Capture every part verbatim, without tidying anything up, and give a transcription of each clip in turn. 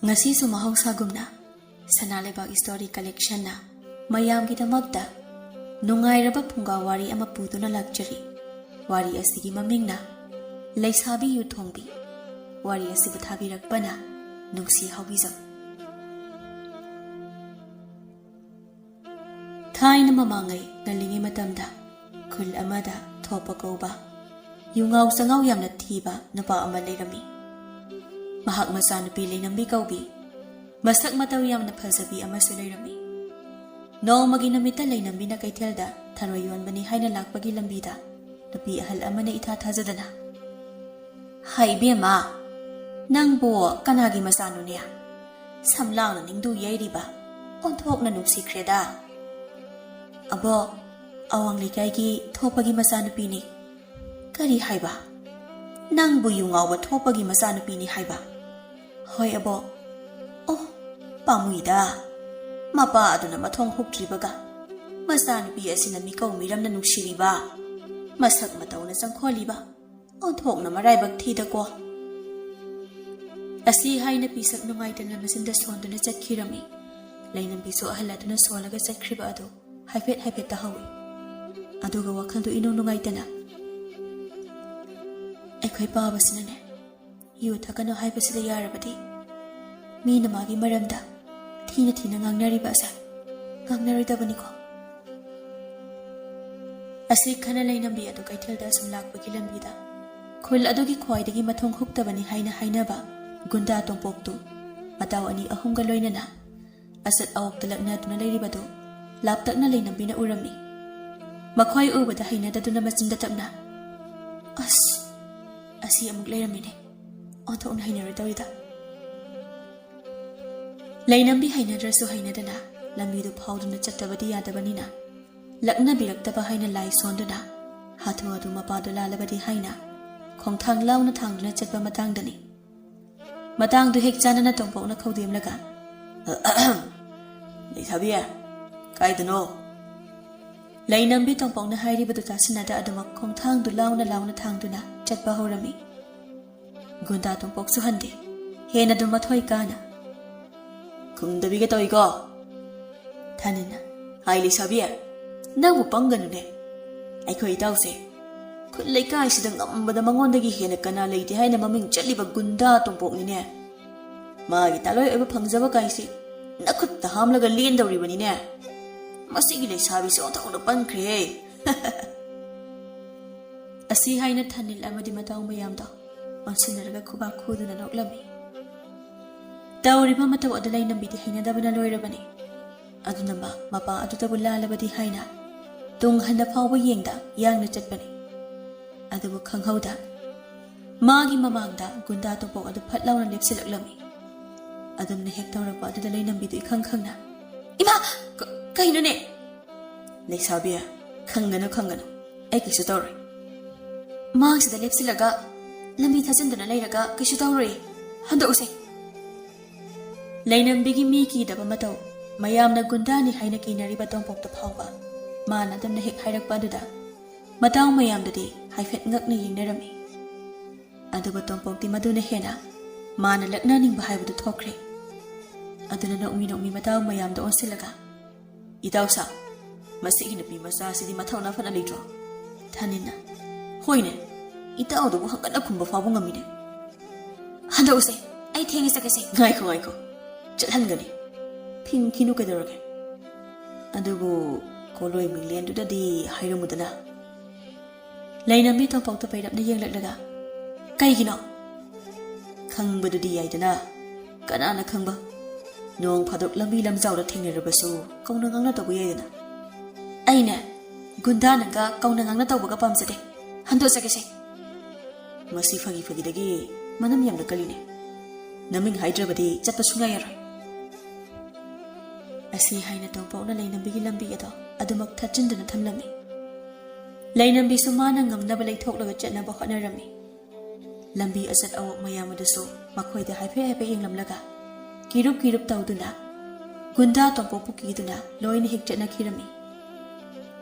ꯉꯁꯤꯁꯨ ꯃꯍꯧꯁꯥꯒꯨꯝꯅ ꯁꯅꯥ ꯂꯩꯕꯥꯛ ꯁ꯭ꯇꯣꯔꯤ ꯀꯂꯦꯛꯁꯟꯅ ꯃꯌꯥꯝꯒꯤꯗꯃꯛꯇ ꯅꯨꯡꯉꯥꯏꯔꯕ ꯐꯨꯡꯒꯥ ꯋꯥꯔꯤ ꯑꯃ ꯄꯨꯗꯨꯅ ꯂꯥꯛꯆꯔꯤ꯫ ꯋꯥꯔꯤ ꯑꯁꯤꯒꯤ ꯃꯃꯤꯡꯅ ꯂꯩꯁꯥꯕꯤ ꯌꯨ ꯊꯣꯡꯕꯤ꯫ ꯋꯥꯔꯤ ꯑꯁꯤꯕꯨ ꯊꯥꯕꯤꯔꯛꯄꯅ ꯅꯨꯡꯁꯤ ꯍꯥꯎꯕꯤꯖꯝ꯫ ꯊꯥꯏꯅ ꯃꯃꯥꯡꯉꯩ ꯉꯜꯂꯤꯉꯩ ꯃꯇꯝꯗ ꯈꯨꯜ ꯑꯃꯗ ꯊꯣꯛꯄ ꯀꯧꯕ ꯌꯨꯉꯥꯎ ꯆꯉꯥꯎ ꯌꯥꯝꯅ ꯊꯤꯕ ꯅꯨꯄꯥ ꯑꯃ ꯂꯩꯔꯝꯃꯤ꯫ ꯃꯍꯥꯛ ꯃꯆꯥꯅꯨꯄꯤ ꯂꯩꯅꯝꯕꯤ ꯀꯧꯕꯤ ꯃꯁꯛ ꯃꯇꯧ ꯌꯥꯝꯅ ꯐꯖꯕꯤ ꯑꯃꯁꯨ ꯂꯩꯔꯝꯃꯤ꯫ ꯅꯣꯡꯃꯒꯤ ꯅꯨꯃꯤꯠꯇ ꯂꯩꯅꯝꯕꯤꯅ ꯀꯩꯊꯦꯜꯗ ꯊꯔꯣꯏ ꯌꯣꯟꯕꯅꯤ ꯍꯥꯏꯅ ꯂꯥꯛꯄꯒꯤ ꯂꯝꯕꯤꯗ ꯅꯨꯄꯤ ꯑꯍꯜ ꯑꯃꯅ ꯏꯊꯥ ꯊꯥꯖꯗꯅ, "ꯍꯥꯏ ꯏꯕꯦꯝꯃ, ꯅꯪꯕꯨ ꯀꯅꯥꯒꯤ ꯃꯆꯥꯅꯣꯅꯦ? ꯁꯝꯂꯥꯡꯅ ꯅꯤꯡꯗꯨ ꯌꯩꯔꯤꯕ ꯑꯣꯟꯊꯣꯛꯅ ꯅꯨꯡꯁꯤꯈ꯭ꯔꯦꯗ꯫" "ꯑꯕꯣ, ꯑꯋꯥꯡ ꯂꯩꯀꯥꯏꯒꯤ ꯊꯣꯛꯄꯒꯤ ꯃꯆꯥꯅꯨꯄꯤꯅꯤ꯫" "ꯀꯔꯤ ꯍꯥꯏꯕ? ꯅꯪꯕꯨ ꯌꯨ ꯉꯥꯎꯕ ꯊꯣꯛꯄꯒꯤ ꯃꯆꯥꯅꯨꯄꯤꯅꯤ ꯍꯥꯏꯕ?" "ꯍꯣꯏ ꯑꯕꯣ꯫" "ꯑꯣ, ꯄꯥꯝꯃꯨꯏꯗ, ꯃꯄꯥ ꯑꯗꯨꯅ ꯃꯊꯣꯡ ꯍꯨꯛꯇ꯭ꯔꯤꯕꯒ ꯃꯆꯥꯅꯨꯄꯤ ꯑꯁꯤꯅ ꯃꯤꯀꯧ ꯃꯤꯔꯝꯅ ꯅꯨꯡꯁꯤꯔꯤꯕ, ꯃꯁꯛ ꯃꯇꯧꯅ ꯆꯪꯈꯣꯜꯂꯤꯕ, ꯑꯣꯟꯊꯣꯛꯅ ꯃꯔꯥꯏꯕꯛ ꯊꯤꯗꯀꯣ꯫" ꯑꯁꯤ ꯍꯥꯏꯅ ꯄꯤꯁꯛ ꯅꯨꯡꯉꯥꯏꯇꯅ ꯃꯆꯤꯟꯗ ꯁꯣꯟꯗꯨꯅ ꯆꯠꯈꯤꯔꯝꯃꯤ꯫ ꯂꯩꯅꯝꯕꯤꯁꯨ ꯑꯍꯜ ꯑꯗꯨꯅ ꯁꯣꯜꯂꯒ ꯆꯠꯈ꯭ꯔꯤꯕ ꯑꯗꯨ ꯍꯥꯏꯐꯦꯠ ꯍꯥꯏꯐꯦꯠ ꯇꯥꯍꯧꯏ꯫ ꯑꯗꯨꯒ ꯋꯥꯈꯜꯗꯨ ꯏꯅꯨꯡ ꯅꯨꯡꯉꯥꯏꯇꯅ, "ꯑꯩꯈꯣꯏ ꯄꯥꯕꯁꯤꯅꯅꯦ, ꯌꯨ ꯊꯛꯀꯅꯨ ꯍꯥꯏꯕꯁꯤꯗ ꯌꯥꯔꯕꯗꯤ ꯃꯤꯅ ꯃꯥꯒꯤ ꯃꯔꯝꯗ ꯊꯤꯅ ꯊꯤꯅ ꯉꯥꯡꯅꯔꯤꯕ ꯑꯁꯦ ꯉꯥꯡꯅꯔꯣꯏꯗꯕꯅꯤꯀꯣ꯫" ꯑꯁꯤ ꯈꯟꯅ ꯂꯩꯅꯝꯕꯤ ꯑꯗꯨ ꯀꯩꯊꯦꯜꯗ ꯑꯁꯨꯝ ꯂꯥꯛꯄꯒꯤ ꯂꯝꯕꯤꯗ ꯈꯨꯜ ꯑꯗꯨꯒꯤ ꯈ꯭ꯋꯥꯏꯗꯒꯤ ꯃꯊꯣꯡ ꯍꯨꯛꯇꯕꯅꯤ ꯍꯥꯏꯅ ꯍꯥꯏꯅꯕ ꯒꯨꯟꯗꯥ ꯇꯣꯝꯄꯣꯛꯇꯨ ꯃꯇꯥꯎ ꯑꯅꯤ ꯑꯍꯨꯝꯒ ꯂꯣꯏꯅꯅ ꯑꯆꯠ ꯑꯋꯣꯛꯇ ꯂꯛꯅꯗꯨꯅ ꯂꯩꯔꯤꯕꯗꯨ ꯂꯥꯞꯇꯛꯅ ꯂꯩꯅꯝꯕꯤꯅ ꯎꯔꯝꯃꯤ꯫ ꯃꯈꯣꯏ ꯎꯕꯗ ꯍꯩꯅꯗꯗꯨꯅ ꯃꯆꯤꯟꯗ ꯇꯞꯅ, "ꯑꯁ, ꯑꯁꯤ ꯑꯃꯨꯛ ꯂꯩꯔꯝꯃꯤꯅꯦ꯫ ꯑꯣꯟꯊꯣꯛꯅ ꯍꯩꯅꯔꯣꯏꯗꯧꯔꯤꯗ꯫" ꯂꯩꯅꯝꯕꯤ ꯍꯩꯅꯗ꯭ꯔꯁꯨ ꯍꯩꯅꯗꯅ ꯂꯝꯕꯤꯗꯨ ꯐꯥꯎꯗꯨꯅ ꯆꯠꯇꯕꯗꯤ ꯌꯥꯗꯕꯅꯤꯅ, ꯂꯛꯅꯕꯤꯔꯛꯇꯕ ꯍꯥꯏꯅ ꯂꯥꯏ ꯁꯣꯟꯗꯨꯅ ꯍꯥꯊꯨ ꯍꯥꯊꯨ ꯃꯄꯥꯗꯨ ꯂꯥꯜꯂꯕꯗꯤ ꯍꯥꯏꯅ ꯈꯣꯡꯊꯥꯡ ꯂꯥꯎꯅ ꯊꯥꯡꯗꯨꯅ ꯆꯠꯄ ꯃꯇꯥꯡꯗꯅꯤ꯫ ꯃꯇꯥꯡꯗꯨ ꯍꯦꯛ ꯆꯥꯅꯅ ꯇꯣꯝꯄꯣꯛꯅ ꯈꯧꯗꯦꯝꯂꯒ, "ꯂꯩꯁꯥꯕꯤ, ꯀꯥꯏꯗꯅꯣ?" ꯂꯩꯅꯝꯕꯤ ꯇꯣꯝꯄꯣꯛꯅ ꯍꯥꯏꯔꯤꯕꯗꯨ ꯇꯥꯁꯤꯟꯅꯗ ꯑꯗꯨꯃꯛ ꯈꯣꯡꯊꯥꯡꯗꯨ ꯂꯥꯎꯅ ꯂꯥꯎꯅ ꯊꯥꯡꯗꯨꯅ ꯆꯠꯄ ꯍꯧꯔꯝꯃꯤ꯫ ꯒꯨꯟꯗꯥ ꯇꯣꯝꯄꯣꯛꯁꯨ ꯍꯟꯗꯦ꯫ ꯍꯦꯟꯅꯗꯨ ꯃꯊꯣꯏ ꯀꯥꯅ ꯈꯨꯝꯗꯕꯤꯒ ꯇꯧꯏꯀꯣ꯫ ꯊꯥꯅꯤꯜꯅ, "ꯍꯥꯏ ꯂꯩꯁꯥꯕꯤ, ꯅꯪꯕꯨ ꯄꯪꯒꯅꯨꯅꯦ꯫ ꯑꯩꯈꯣꯏ ꯏꯇꯥꯎꯁꯦ ꯈꯨꯜ ꯂꯩꯀꯥꯏꯁꯤꯗ ꯉꯝꯕꯗ ꯃꯉꯣꯟꯗꯒꯤ ꯍꯦꯟꯅ ꯀꯅꯥ ꯂꯩꯇꯦ ꯍꯥꯏꯅ ꯃꯃꯤꯡ ꯆꯠꯂꯤꯕ ꯒꯨꯟꯗꯥ ꯇꯣꯝꯄꯣꯛꯅꯤꯅꯦ꯫ ꯃꯥꯒꯤ ꯇꯥꯂꯣꯏ ꯑꯣꯏꯕ ꯐꯪꯖꯕ ꯀꯥꯏꯁꯤ ꯅꯈꯨꯠꯇ ꯍꯥꯝꯂꯒ ꯂꯦꯟꯗꯧꯔꯤꯕꯅꯤꯅꯦ꯫ ꯃꯁꯤꯒꯤ ꯂꯩꯁꯥꯕꯤꯁꯦ ꯑꯣꯟꯊꯣꯛꯅ ꯄꯪꯈ꯭ꯔꯦꯍꯦ꯫" ꯑꯁꯤ ꯍꯥꯏꯅ ꯊꯥꯅꯤꯜ ꯑꯃꯗꯤ ꯃꯇꯥꯎ ꯃꯌꯥꯝꯗꯣ ꯑꯣꯟꯁꯤꯟꯅꯔꯒ ꯈꯨꯕꯥꯛ ꯈꯨꯗꯨꯅ ꯅꯣꯛꯂꯝꯃꯤ꯫ ꯇꯧꯔꯤꯕ ꯃꯇꯧ ꯑꯗꯨ ꯂꯩꯅꯝꯕꯤꯗꯤ ꯍꯩꯅꯗꯕꯅ ꯂꯣꯏꯔꯕꯅꯤ꯫ ꯑꯗꯨꯅ ꯃꯥ ꯃꯄꯥ ꯑꯗꯨꯗꯕꯨ ꯂꯥꯜꯂꯕꯗꯤ ꯍꯥꯏꯅ ꯇꯨꯡ ꯍꯟꯅ ꯐꯥꯎꯕ ꯌꯦꯡꯗ ꯌꯥꯡꯅ ꯆꯠꯄꯅꯤ꯫ ꯑꯗꯨꯕꯨ ꯈꯪꯍꯧꯗ ꯃꯥꯒꯤ ꯃꯃꯥꯡꯗ ꯒꯨꯟꯗꯥ ꯇꯣꯝꯄꯣꯛ ꯑꯗꯨ ꯐꯠ ꯂꯥꯎꯅ ꯂꯦꯞꯁꯤꯜꯂꯛꯂꯝꯃꯤ꯫ ꯑꯗꯨꯝꯅ ꯍꯦꯛ ꯇꯧꯔꯛꯄ ꯑꯗꯨꯗ ꯂꯩꯅꯝꯕꯤꯗꯨ ꯏꯈꯪ ꯈꯪꯅ, "ꯏꯃꯥ! ꯀ-, ꯀꯩꯅꯣꯅꯦ?" "ꯂꯩꯁꯥꯕꯤ, ꯈꯪꯒꯅꯨ, ꯈꯪꯒꯅꯨ꯫ ꯑꯩ ꯀꯩꯁꯨ ꯇꯧꯔꯣꯏ꯫ ꯃꯥꯡꯁꯤꯗ ꯂꯦꯞꯁꯤꯜꯂꯒ ꯂꯝꯕꯤ ꯊꯥꯖꯤꯟꯗꯨꯅ ꯂꯩꯔꯒ ꯀꯩꯁꯨ ꯇꯧꯔꯣꯏ꯫ ꯍꯟꯗꯣꯛꯎꯁꯦ꯫" ꯂꯩꯅꯝꯕꯤꯒꯤ ꯃꯤ ꯀꯤꯗꯕ ꯃꯇꯧ, ꯃꯌꯥꯝꯅ ꯒꯨꯟꯗꯥꯅꯤ ꯍꯥꯏꯅ ꯀꯤꯅꯔꯤꯕ ꯇꯣꯝꯄꯣꯛꯇ ꯐꯥꯎꯕ ꯃꯥꯅ ꯑꯗꯨꯝꯅ ꯍꯦꯛ ꯍꯥꯏꯔꯛꯄ ꯑꯗꯨꯗ ꯃꯇꯥꯎ ꯃꯌꯥꯝꯗꯨꯗꯤ ꯍꯥꯏꯐꯦꯠ ꯉꯛꯅ ꯌꯦꯡꯅꯔꯝꯃꯤ꯫ ꯑꯗꯨꯕꯨ ꯇꯣꯝꯄꯣꯛꯇꯤ ꯃꯗꯨꯅ ꯍꯦꯟꯅ ꯃꯥꯅ ꯂꯛꯅꯅꯤꯡꯕ ꯍꯥꯏꯕꯗꯨ ꯊꯣꯛꯈ꯭ꯔꯦ꯫ ꯑꯗꯨꯅ ꯅꯣꯛꯃꯤ ꯅꯣꯛꯃꯤ ꯃꯇꯥꯎ ꯃꯌꯥꯝꯗ ꯑꯣꯟꯁꯤꯜꯂꯒ, "ꯏꯇꯥꯎ ꯁꯥ, ꯃꯁꯤꯒꯤ ꯅꯨꯄꯤ ꯃꯆꯥꯁꯤꯗꯤ ꯃꯊꯧꯅꯥ ꯐꯅ ꯂꯩꯇ꯭ꯔꯣ?" ꯊꯥꯅꯤꯜꯅ, "ꯍꯣꯏꯅꯦ, ꯏꯇꯥꯎꯗꯨꯕꯨ ꯍꯪꯒꯠꯅ ꯈꯨꯝꯕ ꯐꯥꯎꯕ ꯉꯝꯃꯤꯅꯦ꯫ ꯍꯟꯗꯣꯛꯎꯁꯦ, ꯑꯩ ꯊꯦꯡꯉꯦ, ꯆꯠꯀꯦꯁꯦ꯫" "ꯉꯥꯏꯈꯣ, ꯉꯥꯏꯈꯣ, ꯆꯠꯍꯟꯒꯅꯤ꯫ ꯐꯤꯡꯈꯤꯅꯨ ꯀꯩꯗꯧꯔꯒꯦ꯫ ꯑꯗꯨꯕꯨ ꯀꯣꯂꯣꯏ ꯃꯤꯡꯂꯦꯟꯗꯨꯗꯗꯤ ꯍꯥꯏꯔꯝꯃꯨꯗꯅ꯫" ꯂꯩꯅꯝꯕꯤ ꯇꯣꯝꯄꯣꯛꯇ ꯄꯩꯔꯞꯅ ꯌꯦꯡꯂꯛꯂꯒ, "ꯀꯩꯒꯤꯅꯣ?" "ꯈꯪꯕꯗꯨꯗꯤ ꯌꯥꯏꯗꯅ, ꯀꯅꯥꯅ ꯈꯪꯕ? ꯅꯣꯡ ꯐꯥꯗꯣꯛ ꯂꯝꯕꯤ ꯂꯝꯖꯥꯎꯗ ꯊꯦꯡꯅꯔꯕꯁꯨ ꯀꯧꯅ ꯉꯥꯡꯅ ꯇꯧꯕ ꯌꯥꯏꯗꯅ꯫" "ꯑꯩꯅꯦ, ꯒꯨꯟꯗꯥ ꯅꯪꯒ ꯀꯧꯅ ꯉꯥꯡꯅ ꯇꯧꯕꯒ ꯄꯥꯝꯖꯗꯦ꯫ ꯍꯟꯗꯣꯛꯆꯒꯦꯁꯦ꯫" "ꯃꯁꯤ ꯐꯥꯒꯤ ꯐꯥꯒꯤꯗꯒꯤ ꯃꯅꯝ ꯌꯥꯝꯅ ꯀꯜꯂꯤꯅꯦ꯫ ꯅꯃꯤꯡ ꯍꯥꯏꯗ꯭ꯔꯕꯗꯤ ꯆꯠꯄ ꯁꯨꯡꯌꯥ ꯌꯥꯔꯣꯏ꯫" ꯑꯁꯤ ꯍꯥꯏꯅ ꯇꯣꯝꯄꯣꯛꯅ ꯂꯩꯅꯝꯕꯤꯒꯤ ꯂꯝꯕꯤ ꯑꯗꯣ ꯑꯗꯨꯃꯛ ꯊꯠꯆꯤꯟꯗꯨꯅ ꯊꯝꯂꯝꯃꯤ꯫ ꯂꯩꯅꯝꯕꯤꯁꯨ ꯃꯥꯅ ꯉꯝꯅꯕ ꯂꯩꯊꯣꯛꯂꯒ ꯆꯠꯅꯕ ꯍꯣꯠꯅꯔꯝꯃꯤ꯫ ꯂꯝꯕꯤ ꯑꯆꯠ ꯑꯋꯣꯛ ꯃꯌꯥꯝ ꯑꯗꯨꯁꯨ ꯃꯈꯣꯏꯗ ꯍꯥꯏꯐꯦꯠ ꯍꯥꯏꯐꯦꯠ ꯌꯦꯡꯂꯝꯂꯒ ꯀꯤꯔꯨꯞ ꯀꯤꯔꯨꯞ ꯇꯧꯗꯨꯅ ꯒꯨꯟꯗꯥ ꯇꯣꯝꯄꯣꯛꯄꯨ ꯀꯤꯗꯨꯅ ꯂꯣꯏꯅ ꯍꯦꯛ ꯆꯠꯅꯈꯤꯔꯝꯃꯤ꯫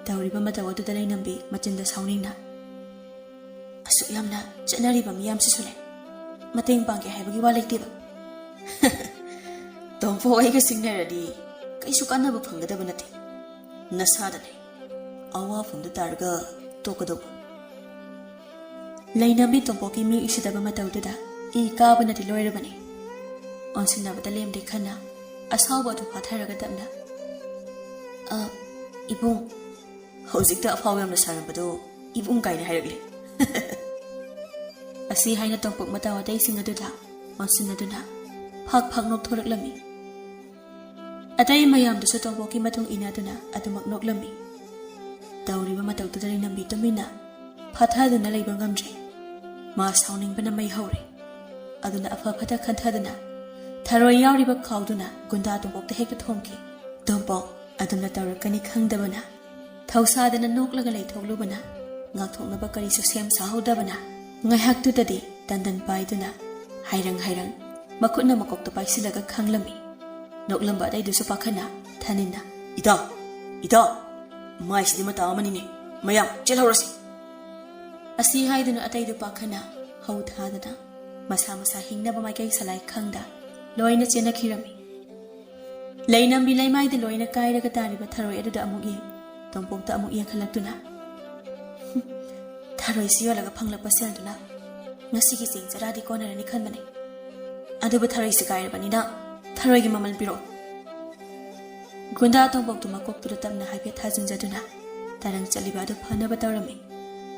ꯇꯧꯔꯤꯕ ꯃꯇꯧ ꯑꯗꯨꯗ ꯂꯩꯅꯝꯕꯤ ꯃꯆꯤꯟꯗ ꯁꯥꯎꯅꯤꯡꯅ, "ꯑꯁꯨꯛ ꯌꯥꯝꯅ ꯆꯠꯅꯔꯤꯕ ꯃꯤꯌꯥꯝꯁꯤꯁꯨꯅꯦ, ꯃꯇꯦꯡ ꯄꯥꯡꯒꯦ ꯍꯥꯏꯕꯒꯤ ꯋꯥ ꯂꯩꯇꯦꯕ꯫" ꯇꯣꯝꯄꯣꯛ ꯑꯩꯒ ꯆꯤꯡꯅꯔꯗꯤ ꯀꯩꯁꯨ ꯀꯥꯟꯅꯕ ꯐꯪꯒꯗꯕ ꯅꯠꯇꯦ꯫ ꯅꯁꯥꯗꯅꯦ ꯑꯋꯥꯐꯝꯗ ꯇꯥꯔꯒ ꯇꯣꯛꯀꯗꯧꯕ꯫ ꯂꯩꯅꯝꯕꯤ ꯇꯣꯝꯄꯣꯛꯀꯤ ꯃꯤ ꯎꯁꯤꯠꯇꯕ ꯃꯇꯧꯗꯨꯗ ꯏ ꯀꯥꯕꯅꯗꯤ ꯂꯣꯏꯔꯕꯅꯤ꯫ ꯑꯣꯟꯁꯤꯟꯅꯕꯗ ꯂꯦꯝꯗꯦ ꯈꯟꯅ ꯑꯁꯥꯎꯕ ꯑꯗꯨ ꯐꯥꯊꯔꯒ ꯇꯞꯅ, "ꯑ, ꯏꯕꯨꯡ, ꯍꯧꯖꯤꯛꯇ ꯑꯐꯥꯎ ꯌꯥꯝꯅ ꯁꯥꯔꯝꯕꯗꯣ ꯏꯕꯨꯡ ꯀꯥꯏꯅ ꯍꯥꯏꯔꯛꯂꯦ?" ꯑꯁꯤ ꯍꯥꯏꯅ ꯇꯣꯝꯄꯣꯛ ꯃꯇꯧ ꯑꯇꯩꯁꯤꯡ ꯑꯗꯨꯗ ꯑꯣꯟꯁꯤꯟꯅꯗꯨꯅ ꯐꯥꯛ ꯐꯥꯛ ꯅꯣꯛꯊꯣꯔꯛꯂꯝꯃꯤ꯫ ꯑꯇꯩ ꯃꯌꯥꯝꯗꯨꯁꯨ ꯇꯣꯝꯄꯣꯛꯀꯤ ꯃꯇꯨꯡ ꯏꯟꯅꯗꯨꯅ ꯑꯗꯨꯃꯛ ꯅꯣꯛꯂꯝꯃꯤ꯫ ꯇꯧꯔꯤꯕ ꯃꯇꯧꯗꯨꯗ ꯂꯩꯅꯝꯕꯤ ꯇꯨꯃꯤꯟꯅ ꯐꯥꯊꯗꯨꯅ ꯂꯩꯕ ꯉꯝꯗ꯭ꯔꯦ꯫ ꯃꯥ ꯁꯥꯎꯅꯤꯡꯕꯅ ꯃꯩ ꯍꯧꯔꯦ꯫ ꯑꯗꯨꯅ ꯑꯐ ꯐꯠꯇ ꯈꯟꯊꯗꯨꯅ ꯊꯔꯣꯏ ꯌꯥꯎꯔꯤꯕ ꯈꯥꯎꯗꯨꯅ ꯒꯨꯟꯗꯥ ꯇꯣꯝꯄꯣꯛꯇ ꯍꯦꯛꯇ ꯊꯣꯝꯈꯤ꯫ ꯇꯣꯝꯄꯣꯛ ꯑꯗꯨꯝꯅ ꯇꯧꯔꯛꯀꯅꯤ ꯈꯪꯗꯕꯅ ꯊꯧꯁꯥꯗꯅ ꯅꯣꯛꯂꯒ ꯂꯩꯊꯣꯛꯂꯨꯕꯅ ꯉꯥꯛꯊꯣꯛꯅꯕ ꯀꯔꯤꯁꯨ ꯁꯦꯝ ꯁꯥꯍꯧꯗꯕꯅ ꯉꯥꯏꯍꯥꯛꯇꯨꯗꯗꯤ ꯇꯟꯗꯟ ꯄꯥꯏꯗꯨꯅ ꯍꯥꯏꯔꯪ ꯍꯥꯏꯔꯪ ꯃꯈꯨꯠꯅ ꯃꯀꯣꯛꯇ ꯄꯥꯏꯁꯤꯜꯂꯒ ꯈꯥꯡꯂꯝꯃꯤ꯫ ꯅꯣꯛꯂꯝꯕ ꯑꯇꯩꯗꯨꯁꯨ ꯄꯥꯈꯠꯅ ꯊꯥꯅꯤꯟꯅ, "ꯏꯇꯥꯎ, ꯏꯇꯥꯎ, ꯃꯥꯏꯁꯤꯗꯤ ꯃꯇꯥ ꯑꯃꯅꯤꯅꯦ, ꯃꯌꯥꯝ ꯆꯦꯜꯍꯧꯔꯁꯤ!" ꯑꯁꯤ ꯍꯥꯏꯗꯨꯅ ꯑꯇꯩꯗꯨ ꯄꯥꯈꯠꯅ ꯍꯧ ꯊꯥꯗꯅ ꯃꯁꯥ ꯃꯁꯥ ꯍꯤꯡꯅꯕ ꯃꯥꯏꯀꯩ ꯁꯂꯥꯏ ꯈꯪꯗ ꯂꯣꯏꯅ ꯆꯦꯟꯅꯈꯤꯔꯝꯃꯤ꯫ ꯂꯩꯅꯝꯕꯤ ꯂꯩꯃꯥꯏꯗ ꯂꯣꯏꯅ ꯀꯥꯏꯔꯒ ꯇꯥꯔꯤꯕ ꯊꯔꯣꯏ ꯑꯗꯨꯗ ꯑꯃꯨꯛ ꯌꯦꯡ, ꯇꯣꯝꯄꯣꯛꯇ ꯑꯃꯨꯛ ꯌꯦꯡꯈꯠꯂꯛꯇꯨꯅ, "ꯊꯔꯣꯏꯁꯤ ꯌꯣꯜꯂꯒ ꯐꯪꯂꯛꯄ ꯁꯦꯜꯗꯨꯅ ꯉꯁꯤꯒꯤ ꯆꯦꯡ ꯆꯔꯥꯗꯤ ꯀꯣꯟꯅꯔꯅꯤ ꯈꯟꯕꯅꯦ꯫ ꯑꯗꯨꯕꯨ ꯊꯔꯣꯏꯁꯤ ꯀꯥꯏꯔꯕꯅꯤꯅ ꯊꯔꯣꯏꯒꯤ ꯃꯃꯜ ꯄꯤꯔꯛꯑꯣ꯫" ꯒꯨꯟꯗꯥ ꯇꯣꯝꯄꯣꯛꯇꯨ ꯃꯀꯣꯛꯇꯨꯗ ꯇꯞꯅ ꯍꯥꯏꯐꯦꯠ ꯊꯥꯖꯤꯟꯖꯗꯨꯅ ꯇꯔꯪ ꯆꯠꯂꯤꯕ ꯑꯗꯨ ꯐꯅꯕ ꯇꯧꯔꯝꯃꯤ꯫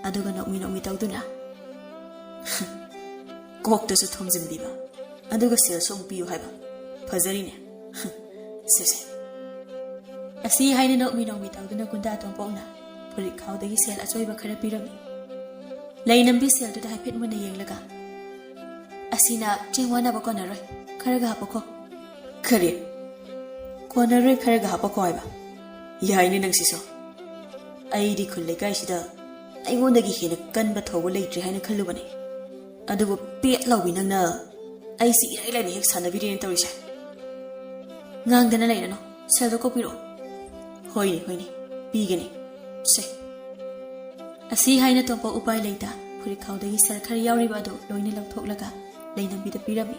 ꯑꯗꯨꯒ ꯅꯣꯛꯃꯤ ꯅꯣꯛꯃꯤ ꯇꯧꯗꯨꯅ, "ꯀꯣꯛꯇꯁꯨ ꯊꯣꯝꯖꯤꯟꯕꯤꯕ, ꯑꯗꯨꯒ ꯁꯦꯜꯁꯨ ꯑꯃꯨꯛ ꯄꯤꯌꯨ ꯍꯥꯏꯕ꯫ ꯐꯖꯔꯤꯅꯦ꯫ ꯁꯦ, ꯁꯦ꯫" ꯑꯁꯤ ꯍꯥꯏꯅ ꯅꯣꯛꯃꯤ ꯅꯣꯛꯃꯤ ꯇꯧꯗꯨꯅ ꯒꯨꯟꯗꯥ ꯇꯣꯝꯄꯣꯛꯅ ꯐꯨꯔꯤꯠ ꯈꯥꯎꯗꯒꯤ ꯁꯦꯜ ꯑꯆꯣꯏꯕ ꯈꯔ ꯄꯤꯔꯝꯃꯤ꯫ ꯂꯩꯅꯝꯕꯤ ꯁꯦꯜꯗꯨꯗ ꯍꯥꯏꯐꯦꯠ ꯃꯨꯟꯅ ꯌꯦꯡꯂꯒ, "ꯑꯁꯤꯅ ꯆꯦꯡ ꯋꯥꯅꯕ ꯀꯣꯟꯅꯔꯣꯏ, ꯈꯔꯒ ꯍꯥꯞꯄꯣꯀꯣ꯫" "ꯀꯔꯤ? ꯀꯣꯟꯅꯔꯣꯏ, ꯈꯔꯒ ꯍꯥꯞꯄꯣꯀꯣ ꯍꯥꯏꯕ? ꯌꯥꯏꯅꯦ ꯅꯪꯁꯤꯁꯨ꯫ ꯑꯩꯗꯤ ꯈꯨꯜ ꯂꯩꯀꯥꯏꯁꯤꯗ ꯑꯩꯉꯣꯟꯗꯒꯤ ꯍꯦꯟꯅ ꯀꯟꯕ ꯊꯧꯕ ꯂꯩꯇ꯭ꯔꯦ ꯍꯥꯏꯅ ꯈꯜꯂꯨꯕꯅꯦ꯫ ꯑꯗꯨꯕꯨ ꯄꯦꯠ ꯂꯥꯎꯕꯤ ꯅꯪꯅ ꯑꯩꯁꯤ ꯏꯔꯥꯏ ꯂꯥꯏꯅ ꯍꯦꯛ ꯁꯥꯟꯅꯕꯤꯔꯦꯅ ꯇꯧꯔꯤꯁꯦ꯫" "ꯉꯥꯡꯗꯅ ꯂꯩꯔꯅꯨ, ꯁꯦꯜꯗꯣ ꯀꯣꯛꯄꯤꯔꯛꯑꯣ꯫" "ꯍꯣꯏꯅꯦ, ꯍꯣꯏꯅꯦ, ꯄꯤꯒꯅꯤ꯫ ꯁꯦ꯫" ꯑꯁꯤ ꯍꯥꯏꯅ ꯇꯣꯝꯄꯣꯛ ꯎꯄꯥꯏ ꯂꯩꯇ ꯐꯨꯔꯤꯠ ꯈꯥꯎꯗꯒꯤ ꯁꯦꯜ ꯈꯔ ꯌꯥꯎꯔꯤꯕ ꯑꯗꯨ ꯂꯣꯏꯅ ꯂꯧꯊꯣꯛꯂꯒ ꯂꯩꯅꯝꯕꯤꯗ ꯄꯤꯔꯝꯃꯤ꯫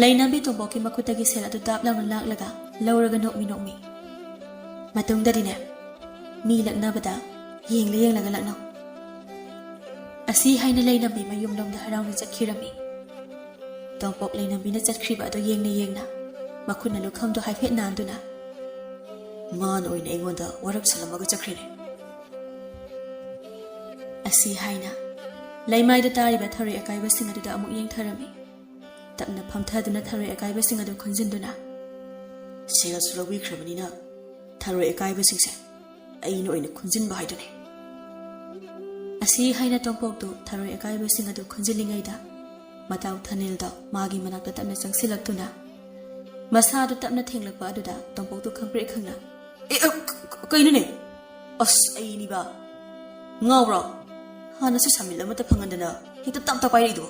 ꯂꯩꯅꯝꯕꯤ ꯇꯣꯝꯄꯣꯛꯀꯤ ꯃꯈꯨꯠꯇꯒꯤ ꯁꯦꯜ ꯑꯗꯨ ꯗꯥꯞ ꯂꯥꯎꯅ ꯂꯥꯛꯂꯒ ꯂꯧꯔꯒ ꯅꯣꯛꯃꯤ ꯅꯣꯛꯃꯤ꯫ "ꯃꯇꯨꯡꯗꯗꯤꯅꯦ, ꯃꯤ ꯂꯛꯅꯕꯗ ꯌꯦꯡꯂ ꯌꯦꯡꯂꯒ ꯂꯛꯅꯧ꯫" ꯑꯁꯤ ꯍꯥꯏꯅ ꯂꯩꯅꯝꯕꯤ ꯃꯌꯨꯝꯂꯣꯝꯗ ꯍꯔꯥꯎꯅ ꯆꯠꯈꯤꯔꯝꯃꯤ꯫ ꯇꯣꯝꯄꯣꯛ ꯂꯩꯅꯝꯕꯤꯅ ꯆꯠꯈ꯭ꯔꯤꯕ ꯑꯗꯨ ꯌꯦꯡꯅ ꯌꯦꯡꯅ ꯃꯈꯨꯠꯅ ꯂꯨꯈꯝꯗꯨ ꯍꯥꯏꯐꯦꯠ ꯅꯥꯟꯗꯨꯅ, "ꯃꯥꯅ ꯑꯣꯏꯅ ꯑꯩꯉꯣꯟꯗ ꯋꯥꯔꯛ ꯁꯜꯂꯝꯃꯒ ꯆꯠꯈ꯭ꯔꯦꯅꯦ꯫" ꯑꯁꯤ ꯍꯥꯏꯅ ꯂꯩꯃꯥꯏꯗ ꯇꯥꯔꯤꯕ ꯊꯔꯣꯏ ꯑꯀꯥꯏꯕꯁꯤꯡ ꯑꯗꯨꯗ ꯑꯃꯨꯛ ꯌꯦꯡꯊꯔꯝꯃꯤ꯫ ꯇꯞꯅ ꯐꯝꯊꯗꯨꯅ ꯊꯔꯣꯏ ꯑꯀꯥꯏꯕꯁꯤꯡ ꯑꯗꯨ ꯈꯨꯟꯖꯤꯟꯗꯨꯅ, "ꯁꯦꯜꯁꯨ ꯂꯧꯕꯤꯈ꯭ꯔꯕꯅꯤꯅ ꯊꯔꯣꯏ ꯑꯀꯥꯏꯕꯁꯤꯡꯁꯦ ꯑꯩꯅ ꯑꯣꯏꯅ ꯈꯨꯟꯖꯤꯟꯕ ꯍꯥꯏꯗꯨꯅꯤ꯫" ꯑꯁꯤ ꯍꯥꯏꯅ ꯇꯣꯝꯄꯣꯛꯇꯨ ꯊꯔꯣꯏ ꯑꯀꯥꯏꯕꯁꯤꯡ ꯑꯗꯨ ꯈꯨꯟꯖꯤꯜꯂꯤꯉꯩꯗ ꯃꯇꯥꯎ ꯊꯥꯅꯤꯜꯗꯣ ꯃꯥꯒꯤ ꯃꯅꯥꯛꯇ ꯇꯞꯅ ꯆꯪꯁꯤꯜꯂꯛꯇꯨꯅ ꯃꯁꯥꯗꯨ ꯇꯞꯅ ꯊꯦꯡꯂꯛꯄ ꯑꯗꯨꯗ ꯇꯣꯝꯄꯣꯛꯇꯨ ꯈꯪꯄ꯭ꯔꯦꯛ ꯈꯪꯅ, "ꯑꯦ, ꯑ, ꯀ-, ꯀ-, ꯀꯩꯅꯣꯅꯦ? ꯑꯁ, ꯑꯩꯅꯤꯕ꯫ ꯉꯥꯎꯕ꯭ꯔꯣ? ꯍꯥꯟꯅꯁꯨ ꯁꯥꯃꯤꯜ ꯑꯃꯠꯇ ꯐꯪꯍꯟꯗꯅ ꯍꯦꯛꯇ ꯇꯞ ꯇꯞ ꯄꯥꯏꯔꯛꯏꯗꯨꯕꯣ?"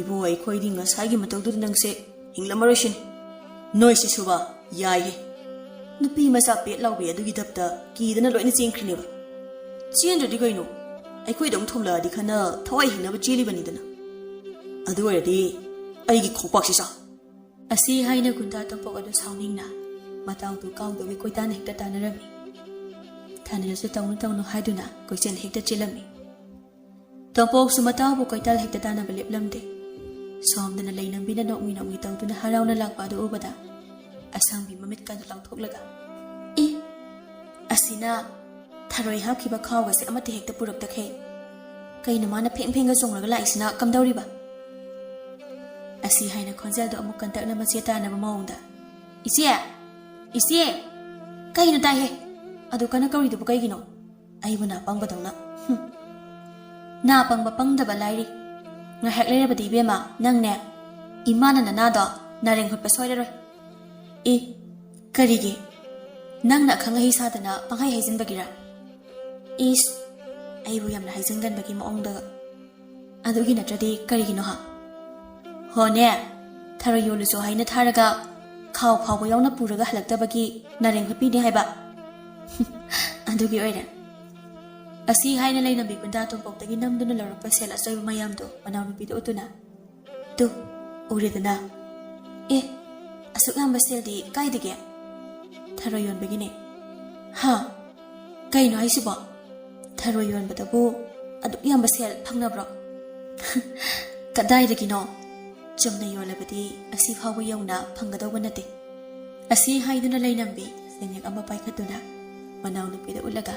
"ꯏꯕꯣ, ꯑꯩꯈꯣꯏꯗꯤ ꯉꯁꯥꯏꯒꯤ ꯃꯇꯧꯗꯨꯗ ꯅꯪꯁꯦ ꯍꯤꯡꯂꯝꯃꯔꯣꯏ ꯁꯤꯅꯤ꯫ ꯅꯣꯏꯁꯤꯁꯨꯕ ꯌꯥꯏꯍꯦ꯫ ꯅꯨꯄꯤ ꯃꯆꯥ ꯄꯦꯠ ꯂꯥꯎꯕꯤ ꯑꯗꯨꯒꯤ ꯗꯞꯇ ꯀꯤꯗꯅ ꯂꯣꯏꯅ ꯆꯦꯟꯈ꯭ꯔꯤꯅꯦꯕ꯫ ꯆꯦꯟꯗ꯭ꯔꯗꯤ ꯀꯩꯅꯣ? ꯑꯩꯈꯣꯏꯗꯧ ꯊꯣꯝꯂꯛꯑꯗꯤ ꯈꯟꯅ ꯊꯋꯥꯏ ꯍꯤꯡꯅꯕ ꯆꯦꯜꯂꯤꯕꯅꯤꯗꯅ꯫ ꯑꯗꯨ ꯑꯣꯏꯔꯗꯤ ꯑꯩꯒꯤ ꯈꯣꯡꯄꯥꯛꯁꯤ ꯆꯥ꯫" ꯑꯁꯤ ꯍꯥꯏꯅ ꯒꯨꯟꯗꯥ ꯇꯣꯝꯄꯣꯛ ꯑꯗꯨ ꯁꯥꯎꯅꯤꯡꯅ ꯃꯇꯥꯎꯗꯨ ꯀꯥꯎꯗꯧꯒꯤ ꯀꯣꯏꯇꯥꯟ ꯍꯦꯛꯇ ꯇꯥꯟꯅꯔꯝꯃꯤ꯫ ꯊꯥꯅꯤꯜꯁꯨ ꯇꯧꯅꯨ ꯇꯧꯅꯨ ꯍꯥꯏꯗꯨꯅ ꯀꯣꯏꯆꯦꯜ ꯍꯦꯛꯇ ꯆꯦꯜꯂꯝꯃꯤ꯫ ꯇꯣꯝꯄꯣꯛꯁꯨ ꯃꯇꯥꯎꯕꯨ ꯀꯣꯏꯇꯥꯜ ꯍꯦꯛꯇ ꯇꯥꯟꯅꯕ ꯂꯦꯞꯂꯝꯗꯦ꯫ ꯁꯣꯝꯗꯅ ꯂꯩꯅꯝꯕꯤꯅ ꯅꯣꯛꯃꯤ ꯅꯣꯛꯃꯤ ꯇꯧꯗꯨꯅ ꯍꯔꯥꯎꯅ ꯂꯥꯛꯄ ꯑꯗꯨ ꯎꯕꯗ ꯑꯁꯪꯕꯤ ꯃꯃꯤꯠ ꯀꯟꯅ ꯂꯥꯎꯊꯣꯛꯂꯒ, "ꯑꯦ, ꯑꯁꯤꯅ ꯊꯔꯣꯏ ꯍꯥꯞꯈꯤꯕ ꯈꯥꯎꯒꯁꯦ ꯑꯃꯠꯇ ꯍꯦꯛꯇ ꯄꯨꯔꯛꯇꯈꯩ꯫ ꯀꯩꯅꯣ ꯃꯥꯅ ꯐꯦꯡ ꯐꯦꯡꯒ ꯆꯣꯡꯂꯒ ꯂꯥꯛꯏꯁꯤꯅ ꯀꯝꯗꯧꯔꯤꯕ?" ꯑꯁꯤ ꯍꯥꯏꯅ ꯈꯣꯟꯖꯦꯜꯗꯣ ꯑꯃꯨꯛ ꯀꯟꯇꯛꯅ ꯃꯆꯦ ꯇꯥꯅꯕ ꯃꯑꯣꯡꯗ, "ꯏꯆꯦ! ꯏꯆꯦ! ꯀꯩꯅꯣ ꯇꯥꯏꯍꯦ? ꯑꯗꯨ ꯀꯟꯅ ꯀꯧꯔꯤꯗꯨꯕꯨ ꯀꯩꯒꯤꯅꯣ? ꯑꯩꯕꯨ ꯅꯥ ꯄꯪꯕꯗꯧꯅ꯫ ꯍꯨꯝ꯫ ꯅꯥ ꯄꯪꯕ ꯄꯪꯗꯕ ꯂꯥꯏꯔꯤ꯫ ꯉꯥꯏꯍꯥꯛ ꯂꯩꯔꯕꯗꯤ ꯏꯕꯦꯝꯃ, ꯅꯪꯅꯦ, ꯏꯃꯥꯅ ꯅꯅꯥꯗꯣ ꯅꯥꯔꯦꯡ ꯍꯨꯠꯄ ꯁꯣꯏꯔꯔꯣꯏ꯫" "ꯑꯦ, ꯀꯔꯤꯒꯤ? ꯅꯪꯅ ꯑꯈꯪ ꯑꯍꯩ ꯁꯥꯗꯅ ꯄꯪꯍꯥꯏ ꯍꯥꯏꯖꯤꯟꯕꯒꯤꯔ?" "ꯏꯁ, ꯑꯩꯕꯨ ꯌꯥꯝꯅ ꯍꯥꯏꯖꯤꯟꯒꯟꯕꯒꯤ ꯃꯑꯣꯡꯗ꯫ ꯑꯗꯨꯒꯤ ꯅꯠꯇ꯭ꯔꯗꯤ ꯀꯔꯤꯒꯤꯅꯣ ꯍꯥ? ꯍꯣꯅꯦ, ꯊꯔꯣꯏ ꯌꯣꯜꯂꯨꯁꯣ ꯍꯥꯏꯅ ꯊꯥꯔꯒ ꯈꯥꯎ ꯐꯥꯎꯕ ꯌꯥꯎꯅ ꯄꯨꯔꯒ ꯍꯜꯂꯛꯇꯕꯒꯤ ꯅꯥꯔꯦꯡ ꯍꯨꯠꯄꯤꯅꯤ ꯍꯥꯏꯕ?" "ꯑꯗꯨꯒꯤ ꯑꯣꯏꯔꯦ꯫" ꯑꯁꯤ ꯍꯥꯏꯅ ꯂꯩꯅꯝꯕꯤ ꯒꯨꯟꯗꯥ ꯇꯣꯝꯄꯣꯛꯇꯒꯤ ꯅꯝꯗꯨꯅ ꯂꯧꯔꯛꯄ ꯁꯦꯜ ꯑꯆꯣꯏꯕ ꯃꯌꯥꯝꯗꯨ ꯃꯅꯥꯎꯅꯨꯄꯤꯗ ꯎꯠꯇꯨꯅ, "ꯇꯨ, ꯎꯔꯦꯗꯅ꯫ ꯑꯦ, ꯑꯁꯨꯛ ꯌꯥꯝꯕ ꯁꯦꯜꯗꯤ ꯀꯥꯏꯗꯒꯤ? ꯊꯔꯣꯏ ꯌꯣꯟꯕꯒꯤꯅꯦ꯫ ꯍꯥ? ꯀꯩꯅꯣ ꯍꯥꯏꯁꯤꯕꯣ? ꯊꯔꯣꯏ ꯌꯣꯟꯕꯗꯕꯨ ꯑꯗꯨꯛ ꯌꯥꯝꯕ ꯁꯦꯜ ꯐꯪꯅꯕ꯭ꯔꯣ? ꯀꯗꯥꯏꯗꯒꯤꯅꯣ? ꯆꯨꯝꯅ ꯌꯣꯜꯂꯕꯗꯤ ꯑꯁꯤ ꯐꯥꯎꯕ ꯌꯧꯅ ꯐꯪꯒꯗꯧꯕ ꯅꯠꯇꯦ꯫ ꯑꯁꯤ ꯍꯥꯏꯗꯨꯅ ꯂꯩꯅꯝꯕꯤ ꯁꯦꯟꯌꯦꯛ ꯑꯃ ꯄꯥꯏꯈꯠꯇꯨꯅ ꯃꯅꯥꯎꯅꯨꯄꯤꯗ ꯎꯠꯂꯒ